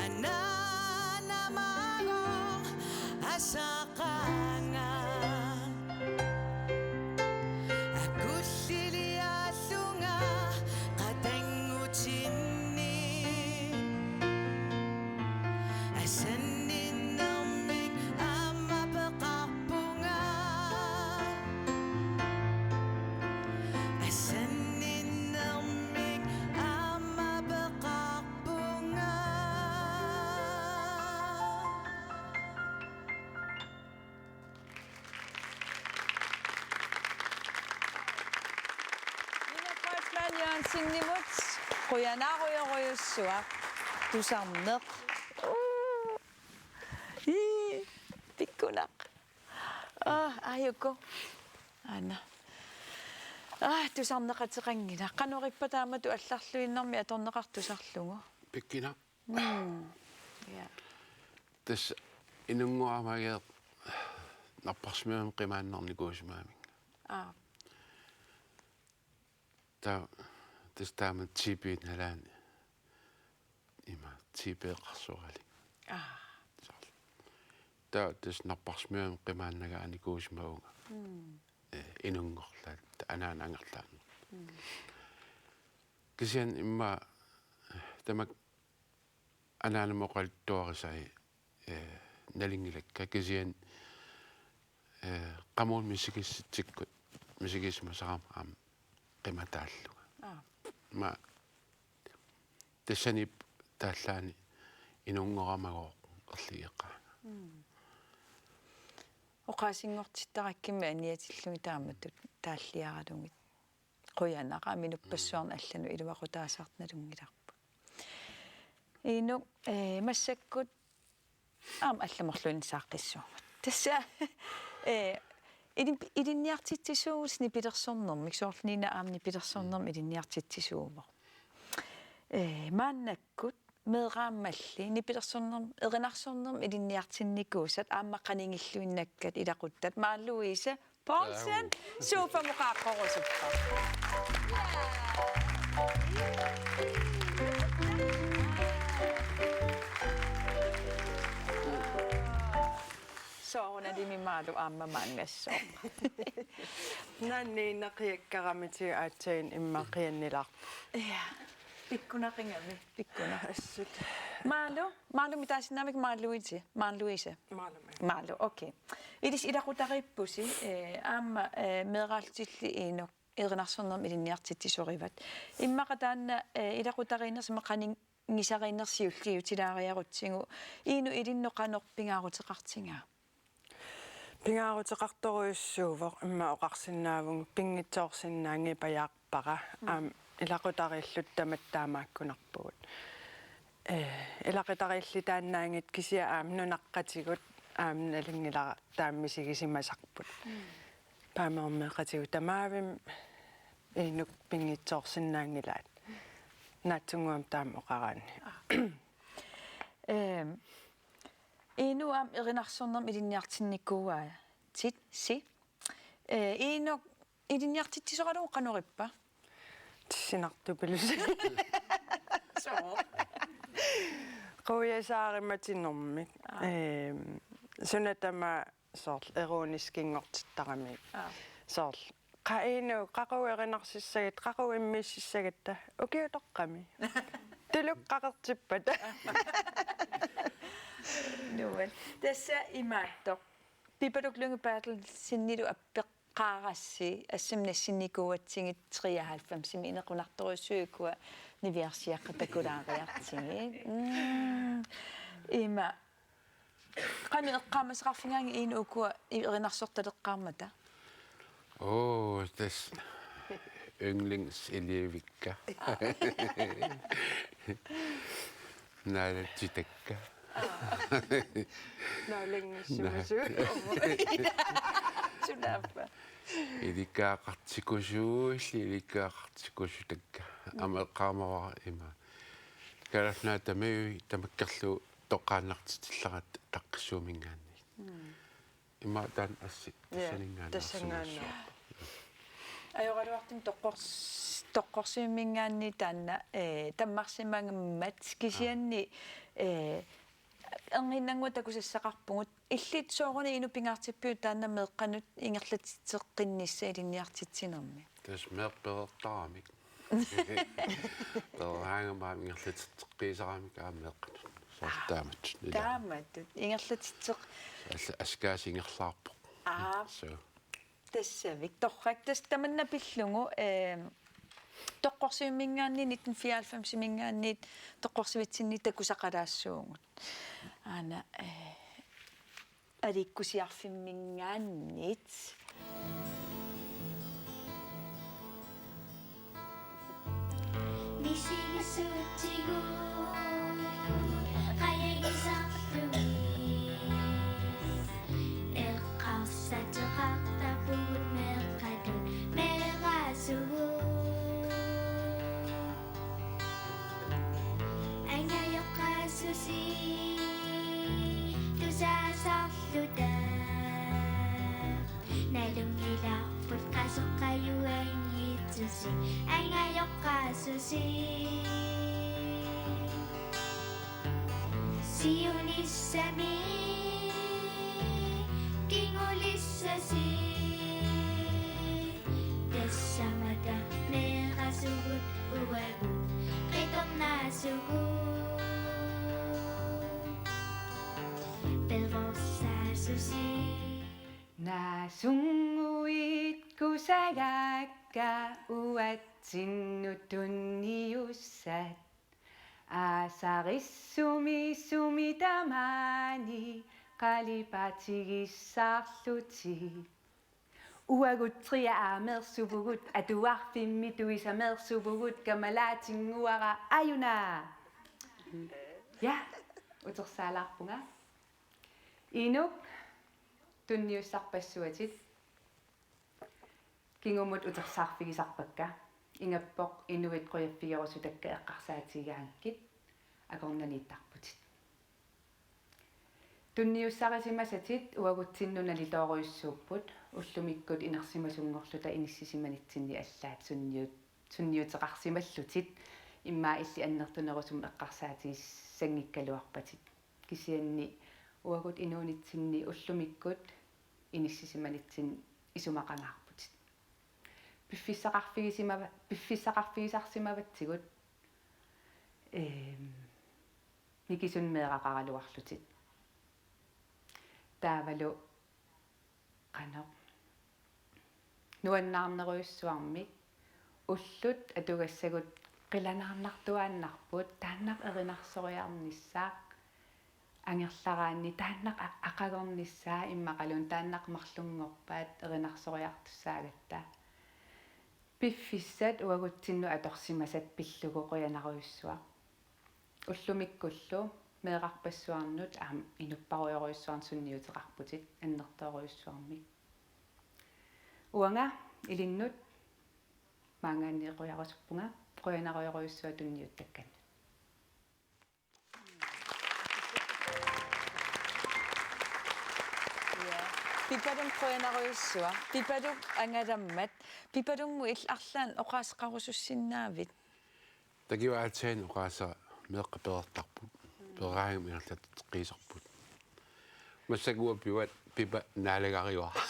Anaanamagooq asaqaanga. Akulliliaallunga qatanngutinni. Asanninnermik aamma peqarpunga. Asanninnermik aamma peqarpunga. Nina Kreutzmann Jørgensenimut qujanarujorujussuaq. Tusarneq. Uu. Ii, pikkunaq. Aa, aajuku. Aana. Aa, tusarneqateqanngilaq. Qanoq ippa taamatut allarluinnarmi atorneqartoq tusarlugu? Pikkunaq. Mm. Ja. Tassa inunngorama ageq napparsimmavimmik qimaannarnikuusimavimmi. Aa. Taava tassa taama T B nalaani ima T B-qarsorali. Aa. Soorlu. Taava tassa napparsimmavimmik qimaannagaanikuusimavunga. Mm. Eh, inunngorlaat, anaanaangerlaannaq. Mm. Kisianni immaqa, eh, tamakku anaanama oqaluttuarisai, eh, nalunngilakka kisianni, eh, qamuuna misigissitsikkut misigisimasarama aamma qimataallunga. Aa. Ima tassaniippoq taallaani inunngoramagooq erligeqaanga. Mm. Oqaasinngortittarakkimmi aniatillugit taamatut taalliaralugit. Qujanaq aamma inuppassuarnut allanut iluaqutaasartoq nalunngilarput. Inuk, eh, massakkut aamma allamorluinnaq saaqqissuugut. Tassa, eh, ilin-, ilinniartitsisuuvusi nipilersornermik, soorlu Nina aamma nipilersornermik ilinniartitsisuuvoq. Eh, maannakkut meeraammalli nipilersornerm-, erinarsornermik ilinniartinnikuusat aamma qanigilluinnakkat ilaquttat Maali Louise Poulsen. Au. Sofamut qaaqqorusuppoq. Soorunalimi Malu aamma maannassooq. Naanniinnaqiakkaramitigu aatsaat immaqa qiannilaarpoq. Ja. Pikkunaqigami, pikkunaq. Assut. Malu, Malumik taasinnaammat Maali Louise, Maali Louise. Malumi. Malu, okay. Ilissi ilaqutariippusi, eh, aamma, eh, meeraallutilli Inuk erinarsornermik ilinniartitsisorivat. Immaqa taanna, eh, ilaqutariinnersi aamma qanigisariinnersi siulliutilaariarutsigu Inuk ilinnut qanoq pingaaruteqartigaa? Pingaaruteqartorujussuuvoq immaqa oqarsinnaavugut pinngitsoorsinnaanngipajaarpara. Mm. Aamma ilaqutariilluta tamatta taamaakkunarpugut. Ee, ilaqutariillitaannaanngitsoq kisianni aamma nunaqqatigut aamma nalunngilara taama misigisimasarput. Paamiormeeqatigut tamavimmik Inuk pinngitsoorsinnaanngilaat. Naatsunnguamik taama oqaraanni. Ehm, Inuk aamma erinarsornermik ilinniartinnikuuaatit si. Ee, Inuk ilinniartitsisoralugu qanorippa? Tissinartupilussi. Soo. Quiasaarumatinermik. Aa. Ehm, suna tamaat soorlu ironiskingortittaramik. Aa. Soorlu, qa Inuk, qaqugu erinarsissagat, qaqugu immiussissagatta, ukiutoqqami. Tuluk qaqertippata. Nuan. Tassa imaattoq. Pipaluk Lynge Berthelsenilu appeqqaarassi, assut nassinnikuuatsigit treoghalvfemsimi inequnartorujussuuvoq ukua niviarsiaqqatakulaariartigit. Mm. Ima. Qanoq eqqaamasaqarfigaangat Inuk ukua erinarsortaleqqaarmata? Oo, tassa yndlingselevit. Naalatsitakka. Naalanngussimasuut. Sunaappa? Ilikkagaqartikusuulli, ilikkagaqartikusutakka. Aamma eqqaamavara ima. Kalaallit Nunaat tamaviisa tamakkerlugu toqqaannartitillaratta Taqqissuuminngaanniit. Mm. Ima taanna assi. Ja, tassaninngaanneersimassuaq, tassanngaanneerpoq. Ajoraluartumik toqqors-, Toqqorsiumminngaanniit taanna, eh, tammarsimagammat kisianni, eh, erniinnannguaq takusassaqarpugut. Illit sooruna Inuk pingaartippiuk taanna meeqqanut ingerlatitseqqinnissaq ilinniartitsinermi? Tassa meeqqat pereertaramik. Pereeraangama ingerlatitseqqiisaramik aamma meeqqanut. Soorlu taamatut. Taamatut. Ingerlatitseq-. Alla-, askaasi ingerlaarpoq. Aa. So. Tassavik. Torrak, tassa tamanna pillugu, eh, Toqqorsiumminngaanniit nitten fireoghalvfemsiminngaanniit toqqorsivitsinni takusaqalaassuugut. Aana, eh, Aliikkusiarfimminngaanniit. Misigissutsigut qajagisarlugit. Eqqarsateqartarpugut meeqqatut meeraasugut. Angajoqqaasusi tusaasarluta. Nalunngilarput qasoqqajuanngitsusi angajoqqaasusi. Siunissami kingulissasi. Tassamata meeraasugut uagut qitornaasugut. Peroorsaasusi. Naasunngui kusagakka uatsinnut tunniussat. Aasarissumi sumi tamaani qalipaatigissarlutik. Uagut tria aameersuvugut, atuarfimmi tuisameersuvugut, kamalaatinnguara ajuna. Ja, utersaalaarpunga. Inuk, tunniussarpassuatit. Kingumut utersaarfigisarpakka. Ingappoq inuit qujaffigerusutakka eqqarsaatigigaangakkit akornanniittarputit. Tunniussarisimasatit uagutsinnut nalitoorujussuupput, ullumikkut inersimasunngorluta inissisimanitsinni allaat sunniut-, sunniuteqarsimallutit, immaqa illit annertunerusumik eqqarsaatigissanngikkaluarpatit. Kisianni uagut inuunitsinni ullumikkut inissisimanitsinni isumaqangaarputit. Piffissaqarfigisimava-, piffissaqarfigisarsimavatsigut, ehm, nikisunik meeraqaraluarlutit. Taavalu qanoq nuannaarnerujussuarmik ullut atugassagut qilanaarnartuaannarput, taannaq erinarsoriarnissaaq angerlaraanni, taannaq a-, aqagornissaa immaqaluunniit taannaq marlunngorpaat erinarsoriartussaagatta. Piffissat uagutsinnut atorsimasat pillugu qujanarujussuaq. Ullumikkullu meerarpassuarnut aamma inupparujorujussuarnut sunniuteqarputit annertoorujussuarmik. Uanga ilinnut maanngaanniit qujarusuppunga, qujanarujorujussuaq tunniuttakkannut. Ja. Pipaluk qujanarujussuaq. Pipaluk angalammat. Pipalummut illit arlaannik oqaaseqarusussinnaavit? Takuuk aatsaat oqaaseq meeqqat pereertarput. Pereeraangamik ingerlatitseqqiisarput. Massakkut pivat Pipa naalagarivarput.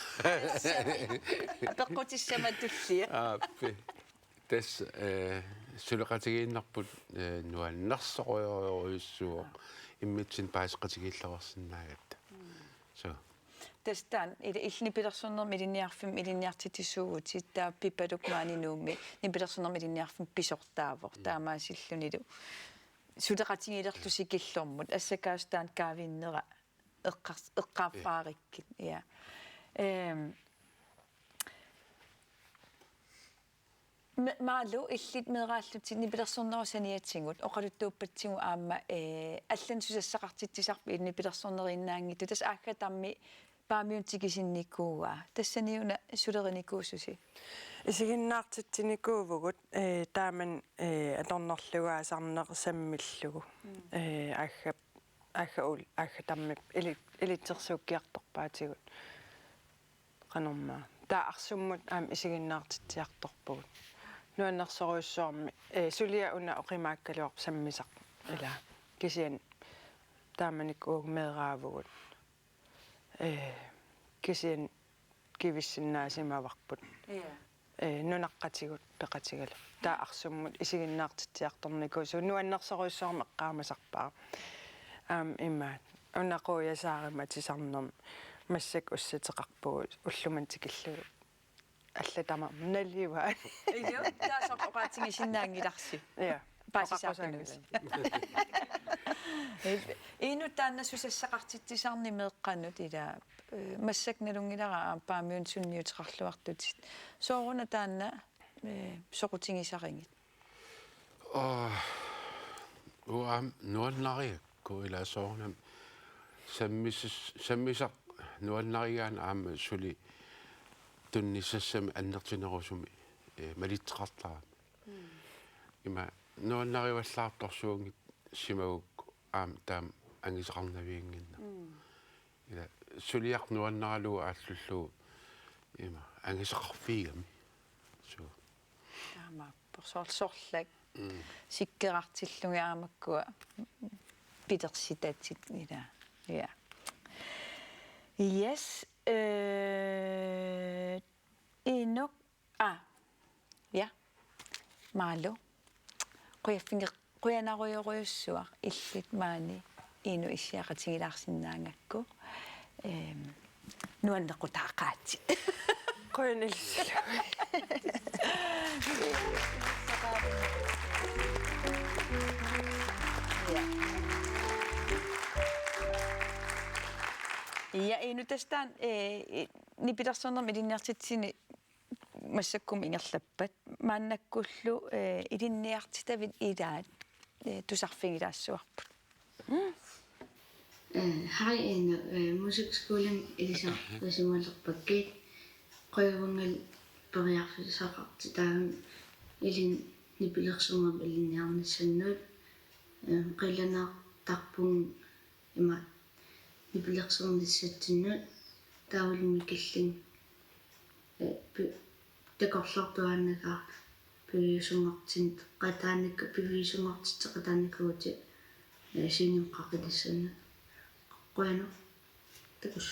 Apeqqutissama tullia. Aappi. Tassa, eh, suleqatigiinnarput, eh, nuannersorujorujussuuvoq immitsinnut paaseqatigiillaarsinnaagatta. So. Tassa taanna ila illit nipilersornermi ilinniarfimmi ilinniartitsisuuvutit, taava Pipaluk maani Nuummi nipilersornermi ilinniarfimmi pisortaavoq. Mm. Taamaasillunilu suleqatigilerlusi killormut. Assakaasoq taanna kaavinnera eqqars-, eqqaaffaarikkit. Ja. Ehm, me-, Maalu, illit meeraallutit nipilersornerup saniatigut oqaluttuuppatsigut aamma, eh, allanik susassaqartitsisarpit illit nipilersorneriinnaanngitsut, tassa Aaggatammi Paamiunut tikisinnikuuaa. Tassaniuna sulerinikuususi? Isiginnaartitsinikuuvugut, eh, taamani, eh, atornerlugaasarneq sammillugu. Mm. Eh, Aagga-, Aagga Ol-, Aaggatammi ili-, ilitsersuukkiartorpaatigut. Qanormaa. Taava Arsummut aamma isiginnaartitsiartorpugut. Nuannersorujussuarmik, eh, suliaq una oqimaakkaluarpoq sammisaq. Ila. Kisianni taamanikkut meeraavugut. Eh, kisianni kivissinnaasimavavut. Ja. Eh, nunaqqatigut peqatigalugit. Taava Arsummut isiginnaartitsiartornikuusugut nuannersorujussuarmik eqqaamasarpara. Aamma imaattoq. Una quiasaarima atisarnermi massakkut ussateqarpugut ullumimut tikillugu. Allatama nalivaat. Iliu, taava soorlu oqaatigisinnaanngilarsi. Ja. Paasisaqqinnus. Oqaqusaanngilaq. Inuk taanna susassaqartitsisarneq meeqqanut ila, eh, massakkut nalunngilara aamma Paamiunut sunniuteqarluartutit. Sooruna taanna, eh, soqutigisarigit? Aa, uanga aamma nuannarigakku ila soorunami sammisis-, sammisaq nuannarigaanni aamma suli tunniussassamik annertunerusumik, eh, malitseqartarami. Mm. Ima nuannarivallaartorsuunngisimagukku aamma taama angisaqarnaviannginnama. Mm. Ila suliaq nuannaralugu aallullugu ima angisaqarfigigami. Suu. Taamaappoq, soor-, sorlak. Mm. Sikkerartillugit aamma makkua pilersitatit ila. Ja. Yes, eh, Inuk. Ah. Ja. Maalu. Qujaffigi-, qujanarujorujussuaq illit maani Inuk issiaqatigilaarsinnaagakku. Ehm, nuannequtaaqaatsit. Qujanaq ilissillugu. Ja. Ja, Inuk, tassa taanna, eh, i-, nipilersornermi ilinniartitsisuni massakkumut ingerlappat. Maannakkullu, eh, ilinniartitavit ilaat, eh, tusarfigilaassavarput. Eh, hej, Inuk. Eh, musikskolami ilisarisimalerpakkit. Qujanarlu periarfissaqartitaagut ilinnut nipilersornermi ilinniarnissannut. Eh, qilanaartarpunga ima nipilersornissatsinnut taavalu mikillunga, eh, pi-, takorloortuaannarlugu piviusunngortinneqataanik-, piviusunngortitseqataanikuuvutit, eh, scenemut qaqinissannut. Qujanaq. Takuss.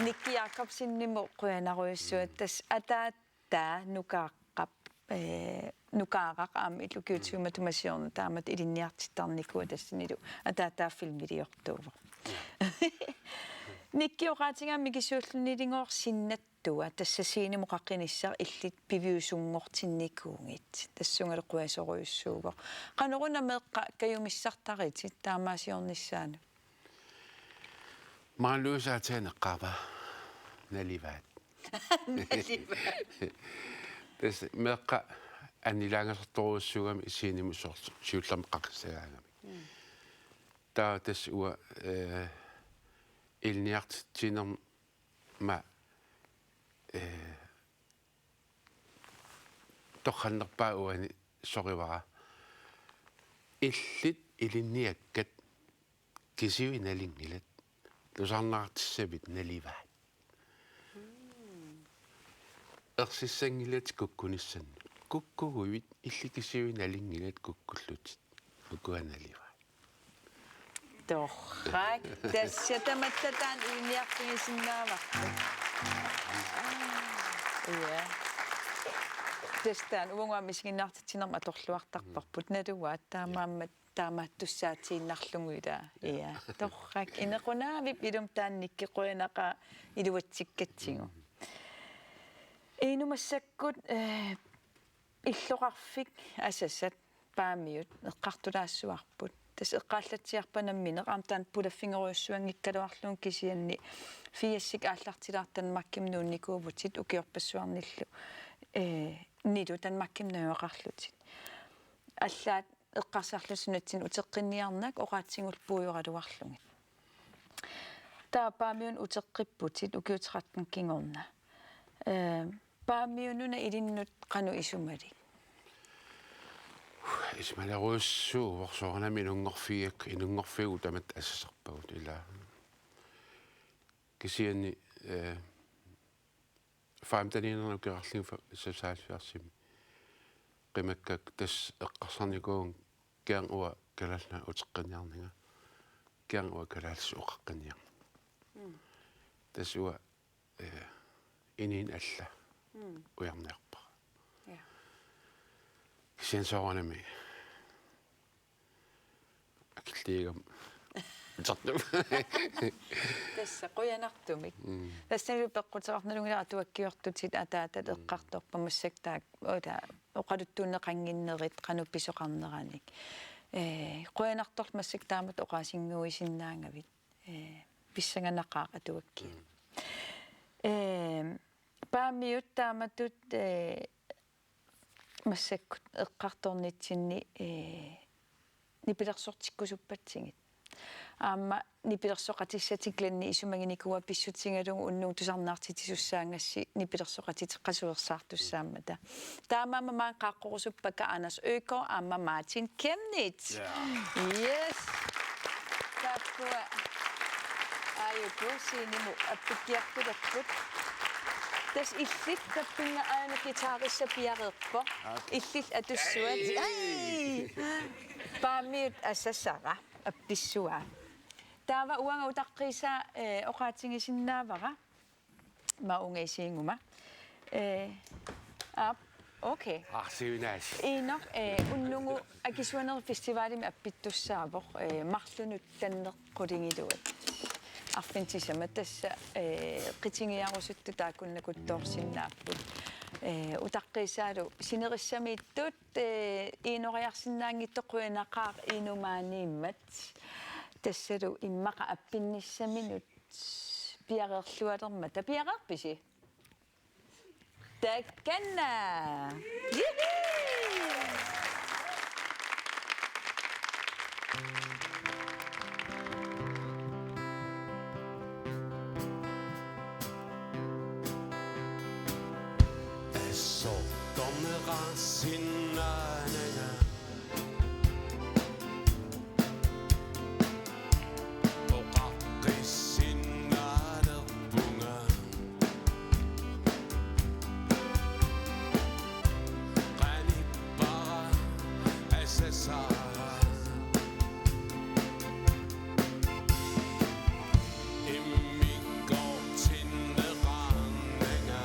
Nikki Jacobsenimut qujanarujussuaq, tassa ataataa Nukaaqqap, eh, Nukaaraq aamma illugiutivimatu masiorna taamatut ilinniartittarnikuuvoq, tassanilu ataataa filmiliortuuvoq. Nikki, oqaatigaa mikisuullunilinngorsinnattua, tassa scenemut qaqinissaq illit piviusunngortinnikuugit. Tassungalu qujasorujussuuvoq. Qanoruna meeqqat kajumissartaritit taamaasiornissaanut? Maluusaatianeqqaava nalivaat. Tassa meeqqat annilaangasartorujussuugamik isiginimut soorlu siullermik qaqissagaangamik. Taava tassa uanga, eh, ilinniartitsinerma, eh, torrannerpaaq uani sorivara. Illit ilinniakkat kisiat nalunngilat, tusarnaartissavit naluaat. Ersissanngilatit kukkunissannut. Kukkuguit illit kisiat nalunngilat kukkullutit. Ukua naluaat. Torrak, tassa tamatta taanna ilinniarfigisinnaavarput. Ja. Tassa taanna uagut aamma isiginnaartitsinermut atorluartarparput. Naluaat taamaammat taamaattussaatiinnarlugu ilaa. Ja. Torrak, inequnaavippoq ilumut taanna nikki, qujanaqaaq iluatsikkatsigu. Inumassakkut, eh, illoqarfik Asasat Paamiut eqqartulaassuarput. Tassa eqqaallatsiarpat nammineq aamma taanna pulaffigerujussuanngikkaluarlugu kisianni firsit aallartilaartut Danmarkimut nuunnikuuvutit ukiorpassuarnillu, eh, -nilu Danmarkimut najugaqarlutit. Allaat eqqarsarlutit nunatsinni uteqqinniarnak oqaatsigullu puigoraluarlugit. Taava Paamiunut uteqqipputit ukiut tretten kingorna. Eh, Paamiununa ilinnut qanoq isumalik? Isumalerujussuuvoq, soorunami inunngorfigiuk, inunngorfigaakka tamatta asasarpagut ilaa. Kisianni, eh, femteniinnarnik ukioqarlunga seksoghalvfjerdsimi qimakkakka tassa eqqarsarnikuuvunga kisianni uanga Kalaallit Nunaat uteqqinniarnanga, kisianni uanga kalaallisut oqaqqinniarnanga. Mm. Tassa uanga, eh, inuuneq alla, mm, ujarniarpara. Ja. Kisianni soorunami akilliigama utertup. Tassa qujanartumik. Mm. Tassanilu peqquteqarnalunngilara atuakkiortutit ataatat, mm, eqqartorpata massakkut taakku, uta, oqaluttuunneqannginnerit qanoq pisoqarneranik. Eh, qujanartorlu massakkut taamatut oqaasinnguisinnaagavit. Eh, pissanganaqaaq atuakkiat. Mm. Eh, Paamiut taamatut, eh, massakkut eqqartornitsinni, eh, nipilersortikkusuppatsigit. Aamma nipilersoqatissatit Glenni isumaginikuuaa pissutigalugu unnugu tusarnaartitsisussaagassasi nipilersoqatitit qasuersaartussaammata. Taamaammat maani qaaqqorusuppakka Anders Øgaard aamma Martin Chemnitz. Ja. Yes. Taakkua aajuku scenemut appikkiartulerput. Tassa illit tappinga aana guitarissa piareerpoq. Okay. Illit atussuat. Hey! Ai! Paamiut Asasara appissuaa. Taava uanga utaqqiisaa, eh, oqaatigisinnaavara. Maunga isiiguma. Eh, aap, okay. Arsiunaas. Iinnoq, eh, unnugu Akisuanerit Festivalimi appittussaavoq, eh, marlunut tanneq qulingiluat. Arfineq-sisamat tassa, eh, qitigiarusuttut taakkunannga kuttoorsinnaapput. Eh, utaqqiisaalu sinerissamiittut, eh, iinoriarsinnaanngitsoq qujanaqaaq inumaaniimmat. Tassalu immaqa appinnissaminut piareerlualermata. Piareerpisi? Takanna! Juhu! Assortorneqarsinnaananga. Oqaqqissinnalerpunga. Qanippara asasara. Immikkoortinneqarnanga.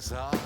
Sara.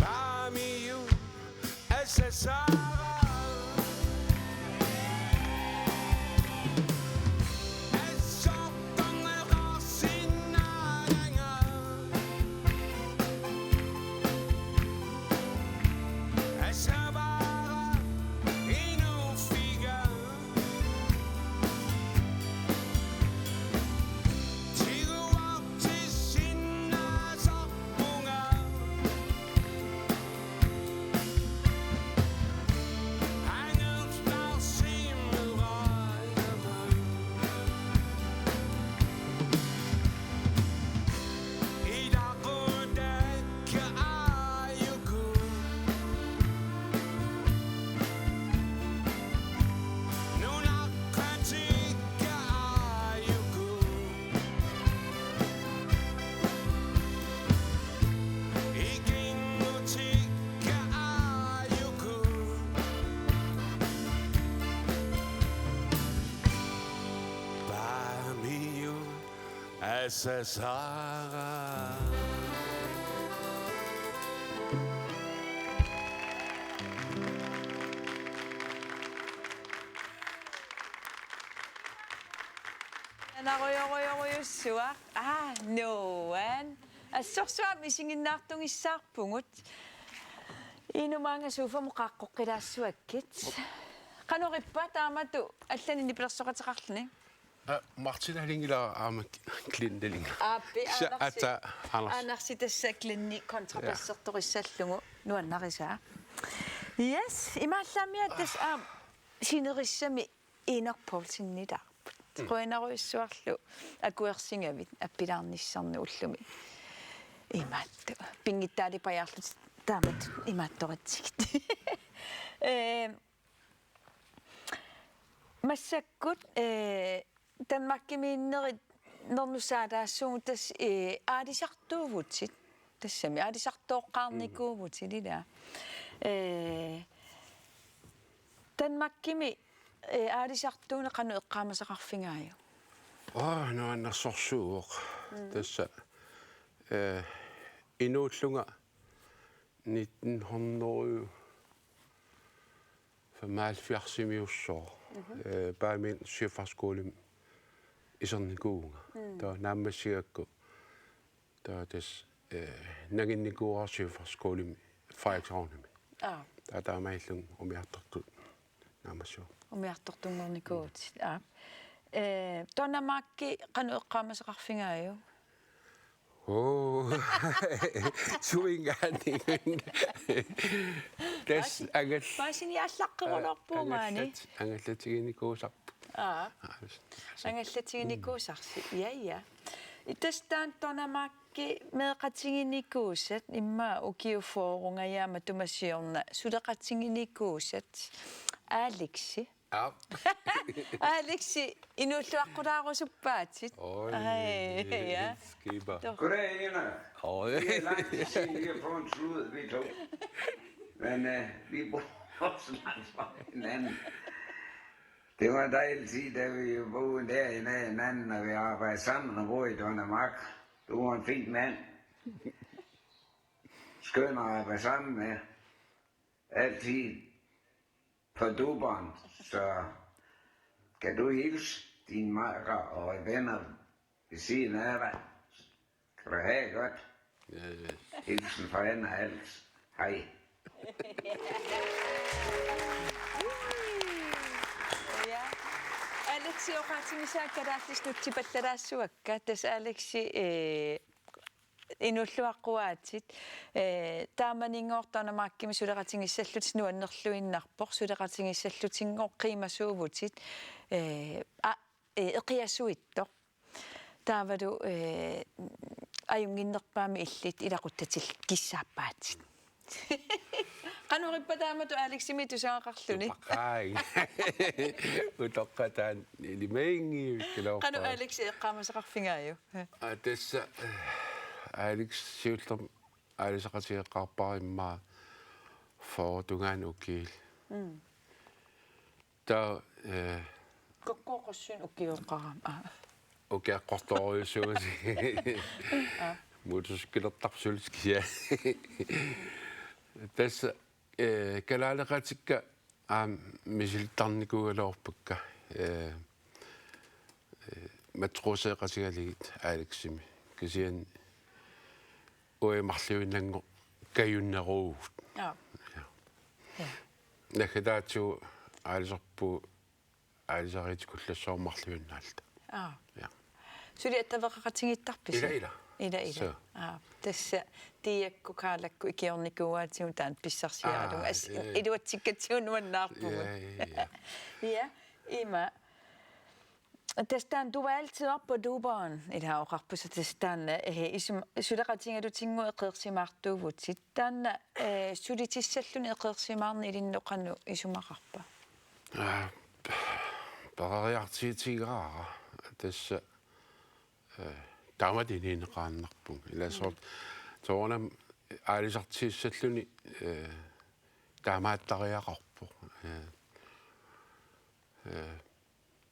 Paamiut asasara. Assortorneqarsinnaananga. Asavara inuuffiga. Tiguartissinnaasarpunga. Angerlarsimeraangamai. Ilaquttakka aajuku. Nunaqqatikka aajuku. Ikinngutikka aajuku. Paamiut asasara. Anarujorujorujussuaq. Aa, nuan. Assorsuaq isiginnaartugissaarpugut. Inumaanga sofamut qaaqqoqqilaassuakkit. Qanoq ippa taamatut allanik nipilersoqateqarluni? Aa, Martin Allingilaarami aamma Glenn Allingi. Aappi, Sa-, Aanarsi. Ata Anders. Aanarsi tassa Glenni kontrabassertorissallugu nuannarisaa. Yes, imaallaammiat tassa aamma sinerissami Enok Poulsenilaarput. Mm. Qujanarujussuarlu akuersigavit appilaarnissannut ullumi. Imaattoq. Pinngitsaalipajaarlutit taamatut imaattoratsigit. Ee, massakkut, ee, Danmarkimiinnerit nernussaataassuugut tassa, ee, aalisartuuvutit. Tassami aalisartooqqaarnikuuvutit ilaa. Ee, Danmarkimi, ee, aalisartuuneq qanoq eqqaamasaqarfigaajuk? Aa, nuannersorsuuvoq. Mm. Tassa, ee, inuullunga nitten hundrede femoghalvfjerdsimiussoq, mhm, ee, Paamiut Søfartsskolemi isernikuuvunga. Mm. Taava naammassigakku, taava tassa, ee, nanginnikuuara Søfartsskolemi Frederikshavnimi. Aa. Taava taamaalillunga umiartortut naammassivoq. Umiartortunngornikuuvutit. Aa. Ee, Danmarki qanoq eqqaamasaqarfigaajuk? Oo. Suingaanni. Tassa Paasi-, angal-, paasiniaallaqqeruloorpugut maani. Angallat-, angallatiginikuusarput. Aa. Aa, s-, s-, angallatiginikuusarsi. Ja, ja. Tassa taanna Danmarki meeqqatiginikuusat immaqa ukiut fyrrengajaat matuma siorna suleqatiginikuusat. Alexi. Aap. Alexi, inuulluaqqulaarusuppaatit. Oj, ai, ja. Skipper. Goddag, Inger. Oj. Vi er lang tid siden, vi har fået en sludder, vi to. Men, øh, vi bor også langt fra hinanden. Det var en dejlig tid, da vi boede der i hinanden, og vi arbejdede sammen og boede i Dønnemark. Du var en fin mand. Skøn at arbejde sammen med. Altid på dupperen, så kan du hilse dine makker og venner Ved siden af dig. Skal du have det godt? Hilsen fra Anna Hals. Hej. Ja. Alexi, oqaatigisaakka kalaallisut nutsipallalaassuakka. Tassa Alexi, eh, inuulluaqquaatit, eh, taamaninngortoq Danmarkimi suleqatigissallutit nuannerluinnarpoq, suleqatigissallutinngooq qiimasuuvutit, eh, a, eh, eqiasuittoq. Taavalu, eh, ajunnginnerpaamik illit ilaquttatillit kissaappaatit. Qanoq ippa taamatut Aleximit tusagaqarluni? Tupaqaai. Utoqqataan ilimaginngivikkaluarpara. Qanoq Alex eqqaamasaqarfigaajuk? Aa, tassa, eh, Alex siullermik aalisaqatigeqqaarpara immaqa fyrre tungaanut ukiullit. Mm. Taava, eh, Kokkooqassuunut ukioqarama. Aa. Ukiaqqortorujussuusi. Aa. Motorcykelertarput suliskisaa. Tassa, eh, kalaaleqatikka aamma misilittarnikuugaluarpakka. Eh, eh, matroseqatigalugit Aleximi. Kisianni uagut marluinnanngooq kajunneruuvugut. Aa. Ja. Ja. Naggataatigut aalisarpugut aalisariitikkullassuarmut marluinnaalluta. Aa. Ja. Suli attaveqaqatigiittarpisi? Ila, ila. Ila, ila. Suu. Aa. Tassa Tiiakkut Kaalakkut ikiornikuuaatigut taanna pissarsiaralugu. Aa, as-, ja, ja. Iluatsikkatsigu nuannaarpugut. Ja, ja, ja. Ja, ima. Tassa taanna du var altid oppe på Duberen, ila oqarpusi tassa taanna, eh, isum-, suleqatigalutinngooq eqeersimaartuuvutit. Taanna, eh, sulitissalluni eqeersimaarneq ilinnut qanoq isumaqarpa? Aa, peroriartuutigaara. Tassa, eh, taamatut inuuneqaannarpunga. Ila soorlu, soorunami aalisartuussalluni, eh, taamaattariaqarpoq. Eh, eh,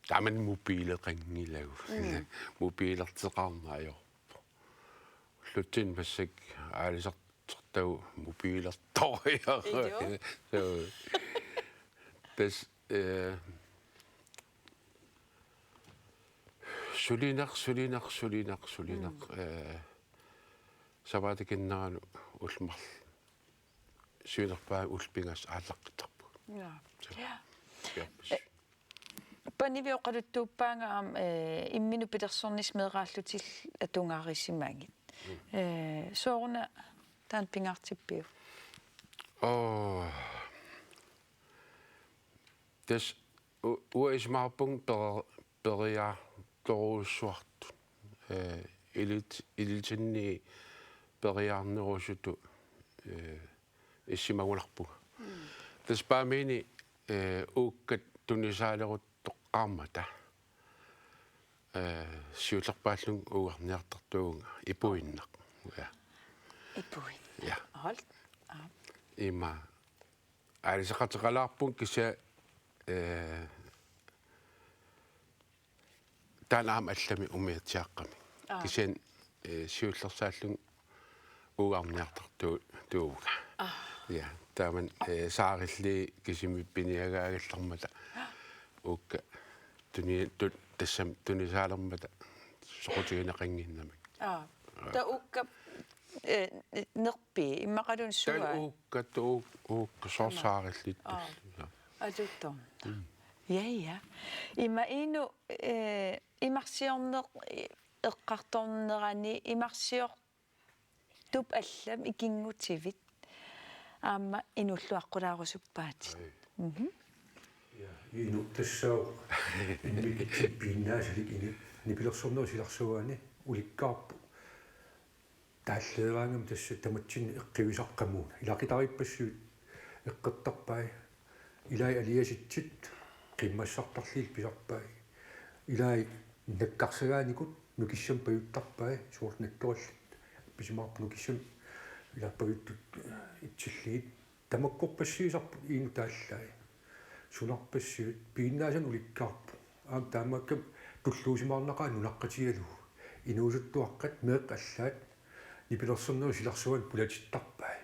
Tamanna mobileqanngilagut. Mm. Mobilerteqarneq ajorpoq. Ullutsinni massakkut aalisartertagut mobilertoriarput. Ijo. Suu. Tassa, eh, sulineq, sulineq, sulineq, sulineq. Mm. Eh, sapaatip akunneranut ullut marluk siunerpaamik ullut pingasut aallaqqittarpugut. Ja. Suu. Ja. Kiorpis. Eh, Panivi oqaluttuuppaanga aamma, eh, imminut pilersornissaq meeraallutillu atugarisimagit. Mm. Eh, sooruna taanna pingaartippiuk? Åh. Tassa u-, uanga isumaqarpunga per-, periartorujussuartut. Eh, ilit-, ilitsinni periarnerusutut, eh, issimagunarpunga. Mm. Tassa Paamiuni, eh, uukkat tunisaaleruttoqqaarmata, eh, siullerpaallunga uigarniartartuuvunga ipuinnaq. Ja. Ipuinnaq. Ja. Hold. Aa. Ima aalisaqateqalaarpunga kisianni, eh, taanna aamma allamik umiatsiaaqqamik. Aa. Kisianni, eh, siullersaallunga uigarniartartuuvunga. Aa. Ja, taamani, eh, saarillugu kisimik piniagaagallarmata. Aa. Uukkat tuni-, tu-, tassami tunisaalermata soqutigineqannginnamik. Aa. Aa. Taava uukkat, eh, nerpii, immaqaluunniit suai? Taanna uukkat, uuk-, uukkat soorlu saarillutik. Aa. Ja. Atuuttorn. Mm. Ja, ja. Ima inuk, eh, imarsiorneq, eh, eqqartornerani imarsiortup allamik ikinngutivit aamma inuulluaqqulaarusuppaatit. Ai. Mhm. Ja, inuk tassaavoq immikkut piinnaasalik inuk nipilersornerup silarsuaani ulikkaarpoq. Taalleeraangami tassa tamatsinnut eqqivisaq qamuuna. Ilaqutariippassuit eqqortarpai. Ilai aliasitsit qimmassartarlugit pisarpai. Ilai nakkarsagaanikut nukissamik pajuttarpai. Soorlu nakkorallit pisimaarput nukissamik ilai pajuttut itsillugit. Tamakkorpassuisarput inuk taallai. Sunarpassuit piinnaasanik ulikkaarpoq. Aamma taamaakkami tulluusimaarnaqaaq nunaqqatigalugu. Inuusuttuaqqat meeqqat allaat nipilersornerup silarsuaani pulatittarpai.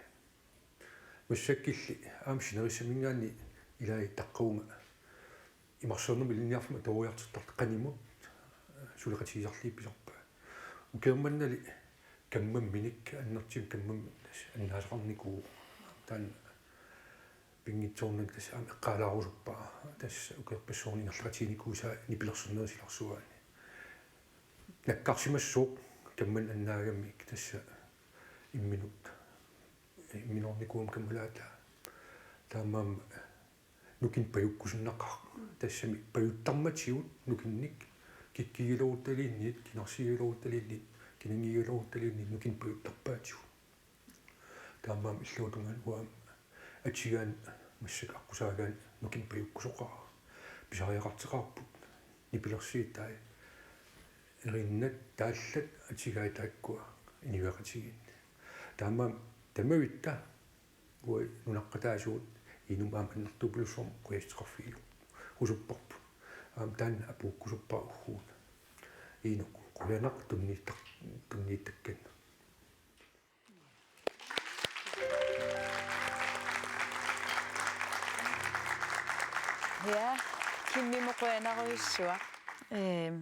Massakkulli aamma sinerissaminngaanniit ilai taqqavunga imarsiornermut ilinniarfimmi atuariartortartut qanimut suleqatigisarlugit pisarpai. Ukiormannali kammamminik, annertuumik kammamminik tassa annaasaqarnikuuvoq. Taanna pinngitsoornak tassa aamma eqqaalaarusuppara. Tassa ukiorpassuarni ingerlaqatiginikuusaa nipilersornerup silarsuaani. Nakkarsimassooq kammanik annaagamik tassa imminut, imminornikuugami kammalaataa. Taamaammat nukinnik pajukkusunnaqaaq. Tassami pajuttarmatigut nukinnik kikkuugaluaruttaluunniit, kinarsuugaluaruttaluunniit, kinagiugaluaruttaluunniit nukinnik pajuttarpaatigut. Taamaammat illuatungaani uanga atugaani massakkut aqqusaagaanni nukinnik pajukkusoqaara. Pisariaqartoqarput nipilersuutai erinnat taallat atugai taakkua inuiaqatigiinni. Taamaammat tamavitta uagut nunaqqataasugut Inuk aamma annertupilussuarmik qujassuteqarfigiuk. Usupparput. Aamma taanna apuukkusuppara ugguuna. Inuk, qujanaq tunniittar-, tunniittakkannik. Ja, Kimmimut qujanarujussuaq. Ehm,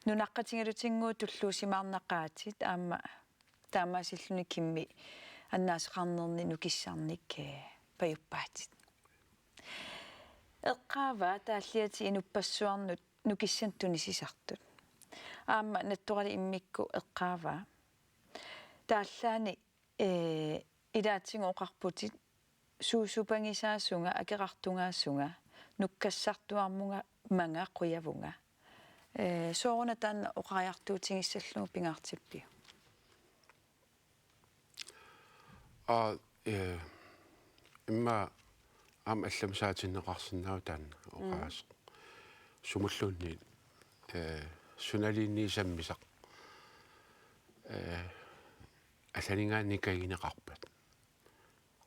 nunaqqatigalutinnguit tulluusimaarnaqaatit aamma taamaasilluni Kimmi annaasaqarnerni nukissanik, eh, pajuppaatit. Eqqaavaa taalliatit inuppassuarnut nukissanik tunisisartut. Aamma Nattoralik immikkut eqqaavaa. Taallaani, eh, ilaatigut oqarputit suusupangisaasunga, akeqartungaasunga, nukkassartuarmunga, manga qujavunga. Eh, sooruna taanna oqariartuutigissallugu pingaartippiuk? Aa, eh, immaqa aamma allamik saatinneqarsinnaavoq taanna oqaaseq. Sumulluunniit, eh, sunaluunniit sammisaq. Eh, allaninngaanniit kagineqarpat.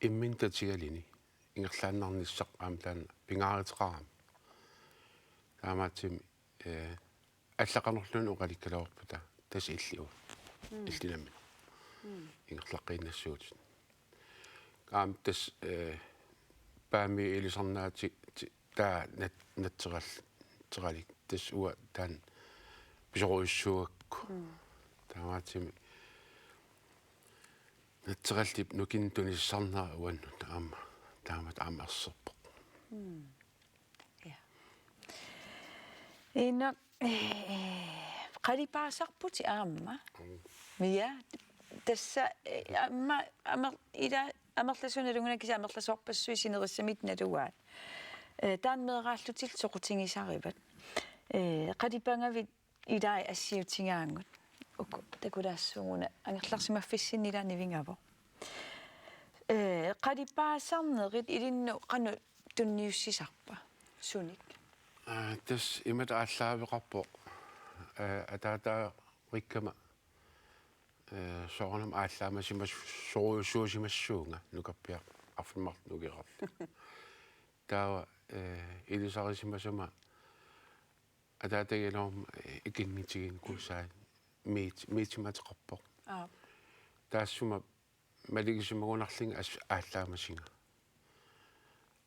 Imminut tatigaluni ingerlaannarnissaq aamma taanna pingaaruteqarami. Taamaattumik, eh, alla qanorluunniit oqalikkaluarputa tassa illit uanga. Mm. Illit nammineq. Mm. Ingerlaqqiinnassuutit. Aamma tassa, eh, Paamiut ilisarnaati-, ti-, taava nat-, Nattoralik, Nattoralik. Tassa uanga taanna pisorujussuugakku. Mm. Taamaattumik Nattoralik nukinnik tunisisarnera uannut aamma taamatut aamma erserpoq. Mm. Ja. Inuk, eh, qalipaasarputit aamma. Mm. Ja, tassa, eh, aamma, aamma ila amerlasuunalunnguuna kisianni amerlasoorpassuit sinerissamittut nalugaat. Eh, taanna meeraallutillu soqutigisarivat. Eh, qalipagavit ilai assiutigaagut. Uku takulaassuuguna angerlarsimaffissinni ilaa nivigavoq. Eh, qalipaasarnerit ilinnut qanoq tunniussisarpa? Sunik? Aa, tassa imatut aallaaveqarpoq. Eh, ataataarikkama, eh, soorunami aallaamasimasorujussuusimassuunga nukappiaq arfineq-marlunnik ukioqarluni. Taava, eh, ilisarisimasama ataataga iluamik, eh, ikinngutiginikuusai miit-, miitsimateqarpoq. Aap. Taassuma malugisimagunarlunga as-, aallaamasiga.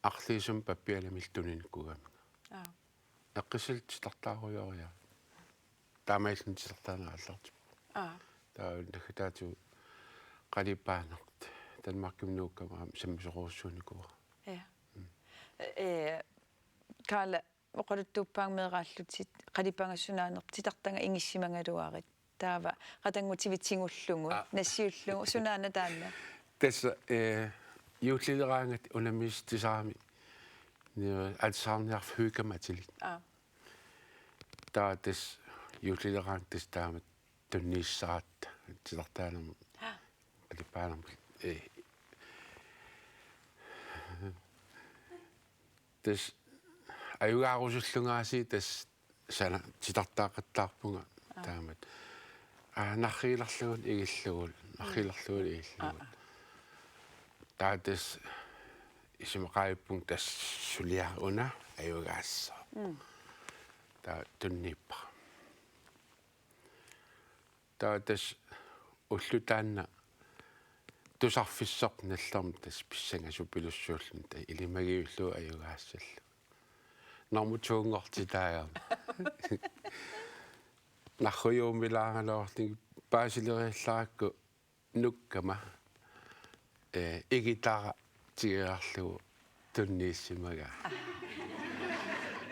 Arliissummik pappialamillu tuninikkuugaminga. Aap. Eqqissallugu titartaarujooriarlugu. Taamaalilluni titartaaneq aallartippoq. Aap. Taava naggataatigut qalipaaneq Danmarkimut nuukkama aamma sammisorujussuunikuuara. Ja. Mm. Eh, Kaala, oqaluttuuppaanga meeraallutit qalipagaq sunaanersoq, titartagaq ingissimagaluarit. Taava qatanngutivit tigullugu, aa, nassiullugu, sunaana taanna? Tassa, eh, juullileraangat unammisitsisarami, ni-, atisaarniarfik Hyggemik atilik. Aa. Taava tassa juullileraangat tassa taamatut tunniussisaratta titartaanermut. Aa. Qalipaanermut. Eh. Tassa ajugaarusullunga aasiit tassa sana titartaaqattaarpunga. Aa. Taamatut. Aa, narriilerlugu igillugu, narriilerlugu igillugu. Aa. Taava tassa isumaqarpunga tassa suliaq una ajugaassaaq. Mm. Taava tunniuppara. Taava tassa ulloq taanna tusarfissoq nallermat tassa pissangasupilussuulluni tassa ilimagiullugu ajugaassallugu. Normu to-nngortitaagama. Narrujuummilaaraluarlunga paasileriallarakku nukkama, eh, igitara tigiarlugu tunniussimagaa.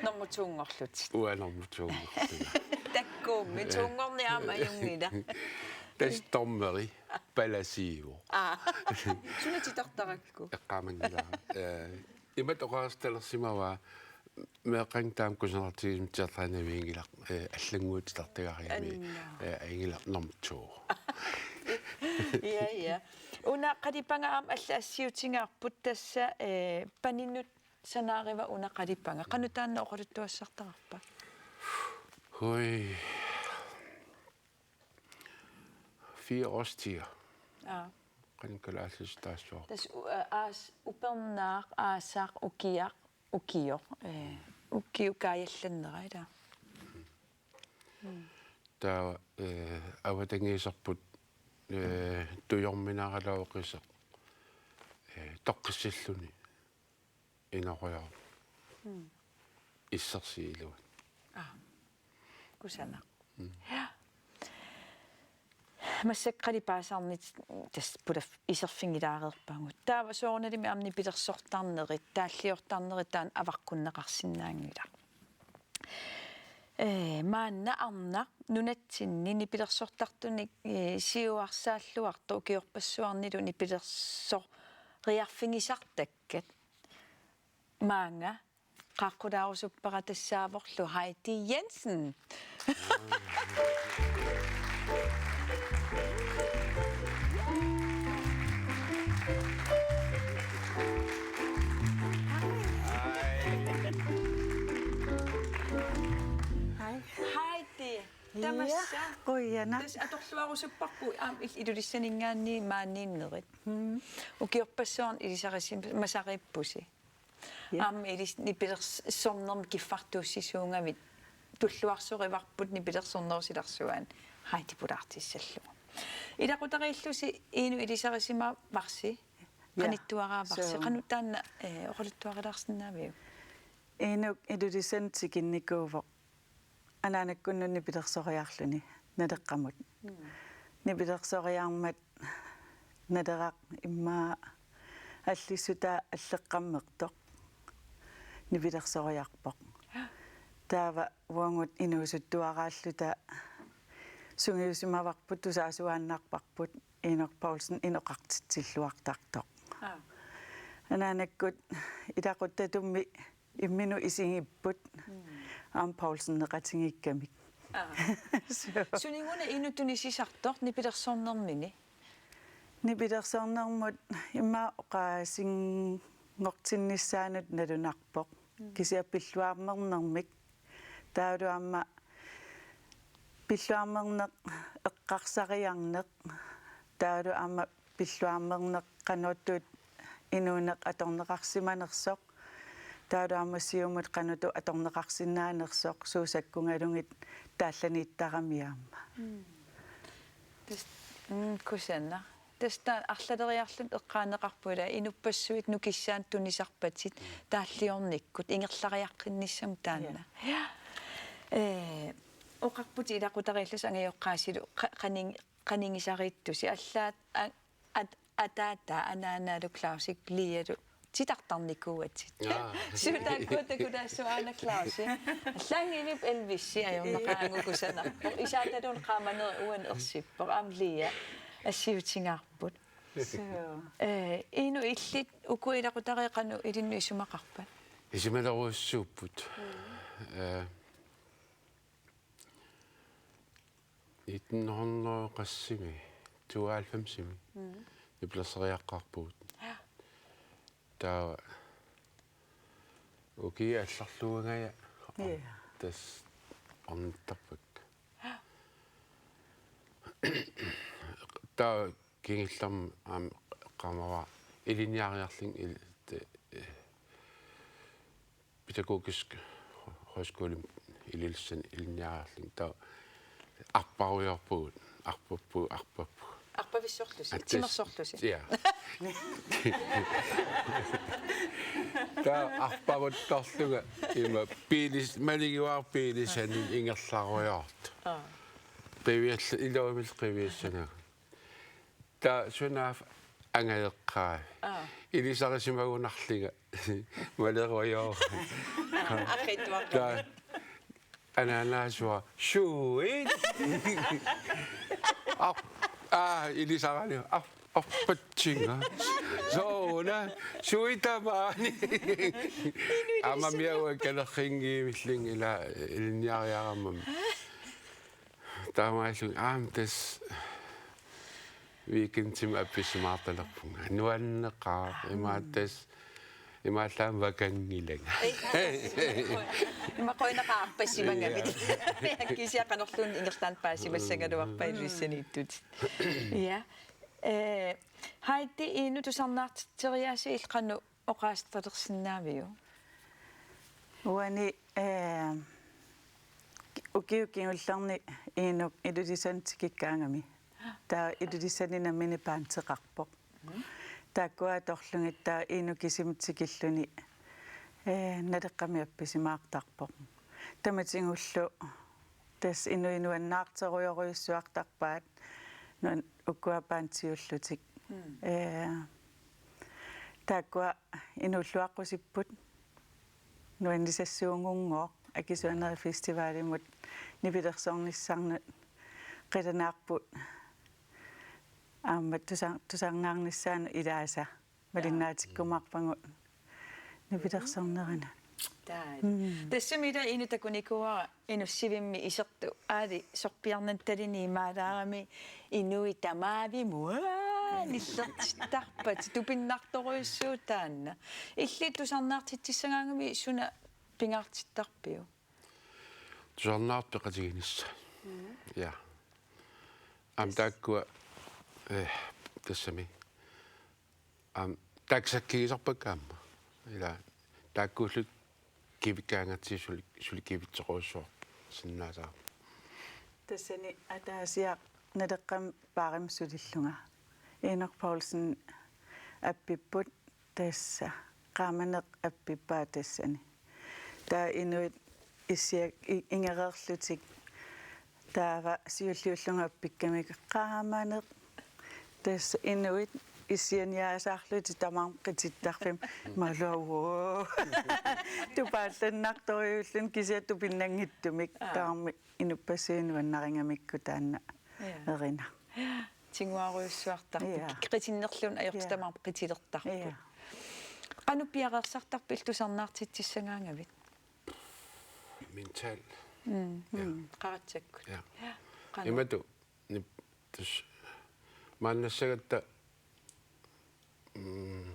Nummer to-nngorlutit. Uanga nummer to-nngorlunga. Takkuummi, to-nngorneq aamma ajunngilaq. Tassa dommeri palasiivoq. Aa. Suna titartarakku? Eqqaamanngilara. Eh, imatut oqaaseqalersimavaa, meeqqanut taama kusanartigisumik titartagaq navianngilaq, eh, allannguaq titartagariumi, Anna. eh, ajunngilaq nummer to. Ja, ja. Una qalipanga aamma allat assiutigaarput tassa, eh, paninut sanaariva una qalipanga. Qanoq taanna oqaluttuassartagarpa? Hui. Fire årstider. Aa. Qanoq kalaallisut taassuarpa? Tassa u-, a-, aas-, upernaaq, aasaq, ukiaq, ukioq, eh, ukiup kaajallannera, ilaa. Mm. Taava, eh, avatangiiserput, eh, tujorminaraluaqisaq, eh, toqqissilluni inorujoor-, Mm. issersiiluat. Aa. Kusanaq. Mm. Ja. Massakkut qalipaasaarnit tassa pulaf-, iserfigilaarpagut. Taava soorunalimi aamma nipilersortarnerit, taalliortarnerit taanna avaqqunneqarsinnaanngilaq. Ee, maanna arnaq nunatsinni nipilersortartunik, ee, siuarsaalluartoq ukiorpassuarnilu nipilersoriarfigisartakkat. Maanga qaaqqulaarusuppara tassaavorlu Heidi Jensen. Hej. Heidi, tamassa. Ja, qujanaq. Tassa atorluarusupparput aamma il-, Ilulissaninngaanniit maaniinnerit. Mm. Ukiorpassuarni ilisarisimasariippusi. Ja. Aamma ilis-, nipilersornermi kiffartuussisuugavit, tulluarsorivarput nipilersornerup silarsuani Heidi pulaartissallugu. Ilaqutariillusi Inuk ilisarisimavarsi, ja, qanittuaraavarsi, suu, qanoq taanna, eh, oqaluttuarilaarsinnaaviuk? Inuk Ilulissanut tikinnikuuvoq. Anaanakkunnut nipilersoriarluni Naleqqamut. Mm. Nipilersoriarmat Naleraq immaqa allissutaa alleqqammertoq nipilersoriarpoq. Taava uagut inuusuttuaraalluta sungiusimavarput, tusaasuaannarparput Inuk Poulsen inoqartitsilluartartoq. Aa. Anaanakkut ilaquttatut imminut isigipput, mm, aamma Poulseneqatigiikkamik. Aa. Suu. Suniuna Inuk tunisisartoq nipilersornermini? Nipilersornermut immaqa oqaasinngortinnissaanut nalunarpoq. Mm. Kisianni pilluarnernermik. Taavalu aamma pilluarnerneq eqqarsariarneq. Taavalu aamma pilluarnerneq qanoq inuuneq atorneqarsimanersoq. Taavalu aamma siumut qanoq atorneqarsinnaanersoq, suut sakkungalugit taallaniittarami aamma. Mm. Tassa, mm, kusanaq. Tassa taanna arlaleriarluta eqqaaneqarpoq, ilaa, inuppassuit nukissaanut tunisarpatit, mm, taalliornikkut ingerlariaqqinnissamut taanna. Ja. Ja. Ee, oqarputit ilaqutariillusi angajoqqaasilu qa-, qanin-, qanigisariittusi. Allaat a-, at-, ataataa anaanaalu Clausip Lialu titartarnikuuatit. Jaa. Suu, taakkua takulaassuaana Clausi. Allaanngilip Elvisi ajornaqaaq, kusanarpoq. Isaataluunniit qaamaneq uani ersippoq. Aamma Lia assiutigaarput. Suu. Ee, Inuk, illit ukua ilaqutariit qanoq ilinnut isumaqarpat? Isumalerujussuupput. Mm. Ee, nitten hundrede qassimi, tooghalvfemsimi, mm, nipilersoriaqqaarpugut. Ja. Taava ukiut allarluugaja, ja, tassa ornittarpakka. Ja. Taava kingullermik aamma eqqaamavara ilinniariarlunga il-, te-, eh, pædagogisk højskole Ilulissani ilinniariarlunga, taava arparujoorpugut, arpappu-, arpappu-. Arpavissorlusi, at-, timersorlusi. Ja. Taava arparuttorlunga ima biilis-, malinngivara biilisani ingerlarujoortoq. Aa. qiviall-, iluamik qiviassanagu. Taava sunaaffa angajoqqaavi. Aa. Ilisarisimagunarlunga. Malerujoora. Aqitsuarta. Taava anaanaasua. Suit. Aa, aa, ilisarani. Aa, arpatsinga. Sooruna. Suit tamaani. Aamma miaua kalerringiimilling ila ilinniariarammat. Taamaallu aamma tassa weekendimi appisimaartalerpunga. Nuanneqaaq imaattas imaallaat vakanngilanga. Ima qujanaqaaq appisimanngavit. Kisianni qanorluunniit ingerlaannaq paasimassagaluarpat ilissaniittutit. Ja. Eh, Heidi, Inuk tusarnaartitseriaaseq illit qanoq oqaasertalersinnaaviuk? Uani, eh, ukiut kingullerni Inuk Ilulissani tikikkaangami. Taava Ilulissani nammineq bandeqarpoq. Taakkua atorlugit taava Inuk kisimi tikilluni, eh, Naleqqami appisimaartarpoq. Tamatigullu tassa inuit nuannaartorujorujussuartarpaat nuan-, ukua bandiullutik. Mm. Eh, taakkua inuulluaqqusipput nuannisassuunngooq akisuanerit festivalimut nipilersornissannut qilanaarput aamma tusa-, tusarnaarnissaanut ilaasa malinnaatsikkumaarpagut nipilersornerannut. Taava. Mm. Tassami ila Inuk takunikuuara Inuk sivimmi isertut aali sorpiarnattalini imaalaarami inuit tamaavimmi, aa, nillertittarput tupinnartorujussuuvoq taanna. Illit tusarnaartitsissagaangami suna pingaartittarpiuk? Tusarnaartut peqatiginissaat. Mm. Ja. Aamma taakkua, eh, tassami. Aamma taakku sakkigisarpakka aamma. Ila taakkuullutik kivikkaangatsigit suli, suli kivitseqqussuarsinnaasarput. Tassani ataasiaq Naleqqami baarimut sulillunga. Inuk Poulsen appipput tassa. Qaamaneq appippaa tassani. Taava inuit issia-, i-, ingereerlutik taava siulliullunga appikkamik qaamaneq. Tassa inuit issianiaasaarlutik tamarmik qitittarfimmik maluavuu. Tupaallannartorujuulluni kisianni tupinnanngitsumik. Aa. Tamarmik inuppassuit nuannarigamikku taanna. Ja. Erinaq. Tiguarujussuartarput. Ja. Qitinnerluunniit ajortut, ja, tamarmik qitilertarput. Ja. Qanoq piareersartarpit tusarnaartitsissagaangavit? Mental. Mm. Ja. Mm. Qaratsakkut. Ja. Ja. Qanoq? Imatut nip-, tassa maannassagatta, mm,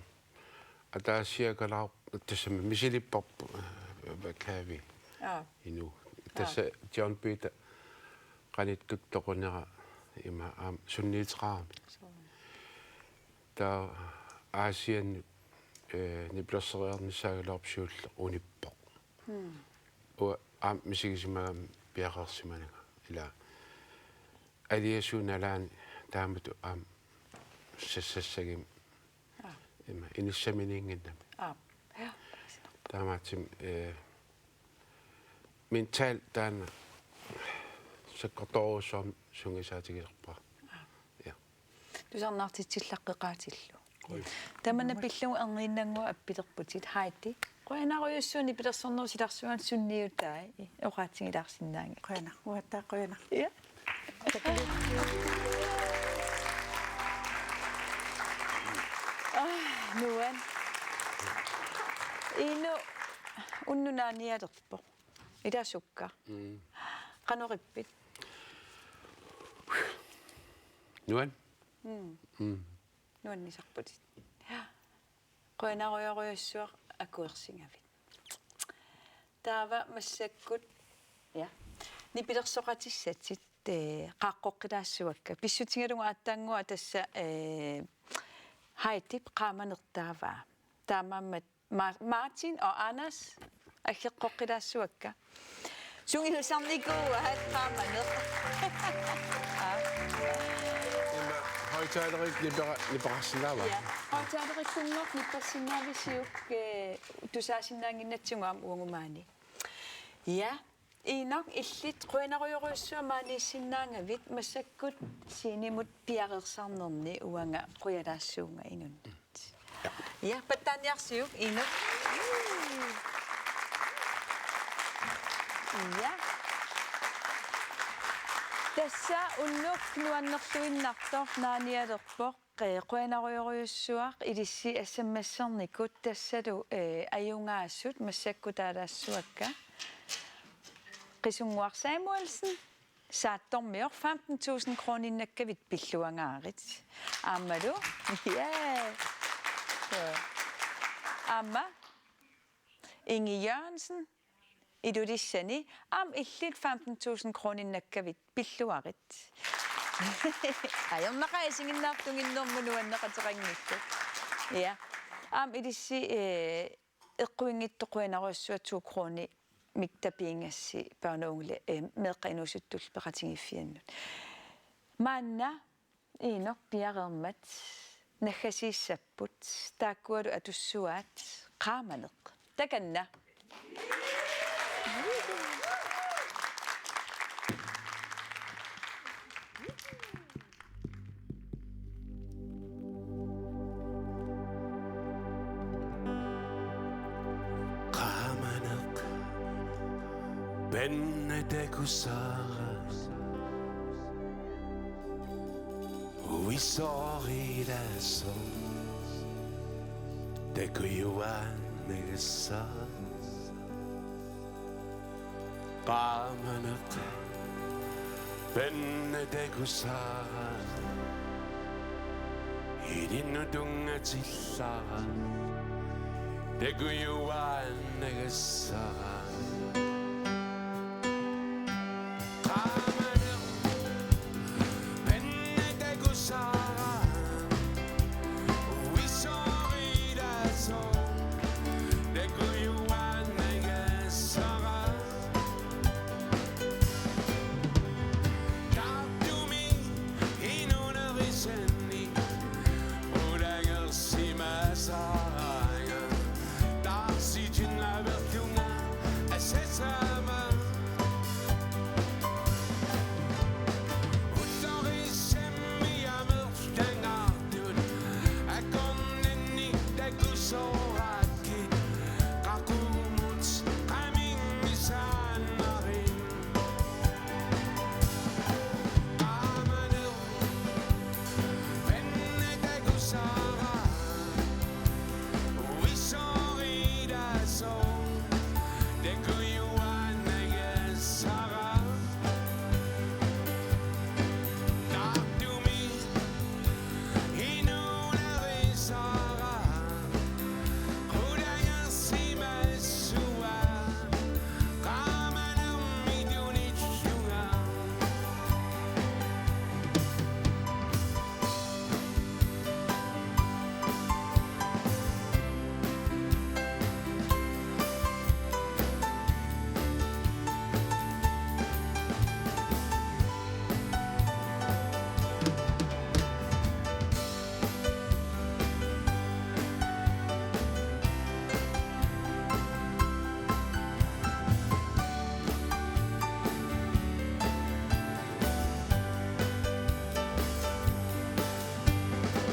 ataasiakalaarpoq tassami misilipparput, eh, Kavi. Aa. Inuk. Aa. Tassa John Peter qanittut toqunera ima aamma sunniuteqarami. Suu. Taava Aasiannut, eh, nipilersoriarnissaagaluarpoq siulleq unippoq. Hmm. Uanga aamma misigisimagama piareersimananga. Ila aliasuup nalaani taamatut aamma sassassagami. Aa. Ima inissaminiinnginnami. Aa. Ja. Taamaattumik, eh, mental taanna sakkortoorujussuarmik sungiusaatigisarpara. Aa. Ja. Tusarnaartitsillaqqeqaatillu. Qujan. Tamanna pillugu erniinnannguaq appilerputit, Heidi. Qujanarujussuaq nipilersornerup silarsuanut sunniutai. Oqaatigilaarsinnaanngilaq. Qujanaq. Uattaaq qujanaq. Ja. Aa, nuann'. Inuk unnuk naanialerpoq. Ila sukka. Mm. Qanoq ippit? Nuann'. Mm. Mm. Nuannisarputit. Qujanarujorujussuaq akuersingavit. Taava massakkut, ja, nipilersoqatissatit, eh, qaaqqoqqilaassavakka. Pissutigalugu aatsaannguaq tassa, eh, Heidip qaamanertaavaa. Taamaammat Ma-, Martin og Anders aggeqqoqqilaassavakka. Sungiusarnikuuaat qaamaneq. Aa. Ima højtalerit nipera-, nipeqarsinnaava? Ja. Højtalerikkunngooq nippassinnaavisiuk, eh, tusaasinnaannginnatsigu aamma uagut maani. Ja. Inuk, illit qujanarujorujussuaq maaniissinnaagavit, massakkut scenemut piareersarnerni uanga qujalaassuunga inunnut. Ja, pattaaniarsiuk, Inuk. Ja. Tassa unnuk nuannerluinnartoq naanialerpoq. Ee, qujanarujorujussuaq ilissi S M S-ernikut, tassalu, ee, ajugaasut massakkut taalaassuakka. Qisunnguaq Samuelsen, Saattormiooq, femten tusind kroninnakkavit pilluangaarit. Aammalu, ja. Aamma Inge Jørgensen, Ilulissani, aamma illit femten tusind kroninnakkavit pilluarit. Ajornaqaaq isiginnaartunginnermut nuanneqateqanngitsut. Ja. Aamma ilissi, ee, eqquinngitsoq qujanarujussuaq to kronimik tapiigassi børne- og unge-, ee, meeqqat inuusuttullu peqatigiiffiannut. Maanna Inuk piareermat naggasiissapput, taakkualu atussuaat Qaamaneq. Takanna. Qaamaneq. Penne takusara. Uisoq ilaasoq. Takujuaannagassara. Qaamaneq. Penne takusara. Ilinnut tunngatillara. Takujuaannagassara. Qaamaneq. Penne takusara. Uisoq ilaasoq. Takujuaannagassara. Taartumi inuunerisanni ulagersimasaraanga. Taarsitinnavertunga asasama. Ullorisammi amerlangaartut akornanni takusooraakkit qaqugumut qaminngisaannarit. Qaamaneq. Penne takusara. Uisoq ilaasoq. Takujuaannagassara. Taartumi inuunerisara. Qulagersimassuaq. Qaamanermi tunillunga.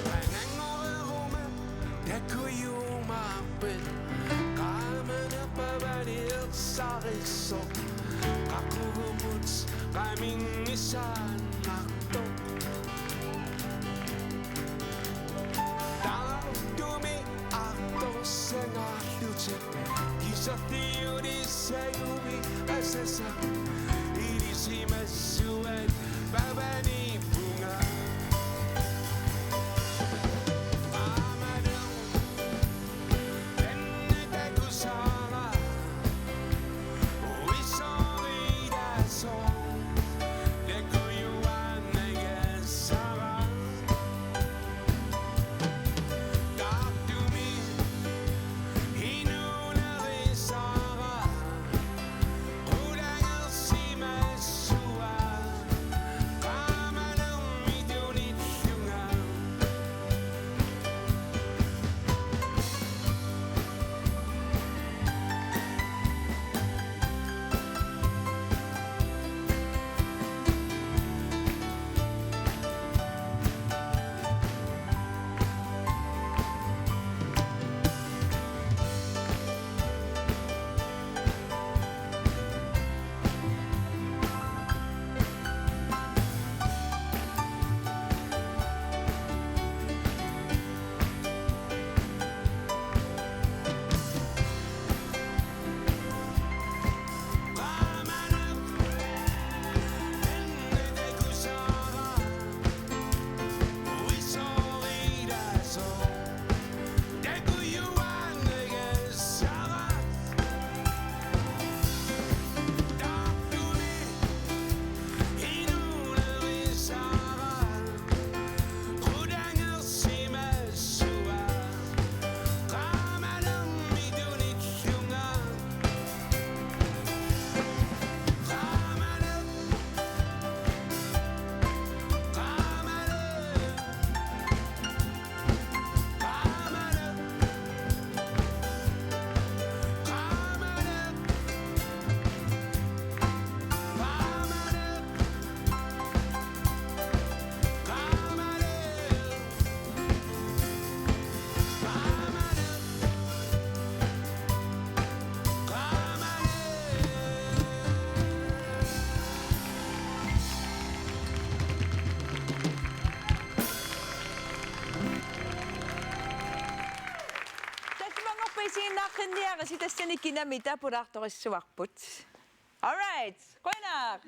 Qananngoreruma takujumaarpat, qaamanerpavani ersarissoq, qaqugumut qaminngisaannartoq. Taartumi artorsangaarlutik, kiserliunissagumi asasaq, ilisimassuat pavaniippunga. Qaamaneq. Penne takusara. Uisoq ilaasoq. Takujuaannagassara. Taartumi inuunerisara. Qulager Isiginnaaqqinniarisi, tassani kinamita pulaartorissavarput. All right, qujanaq.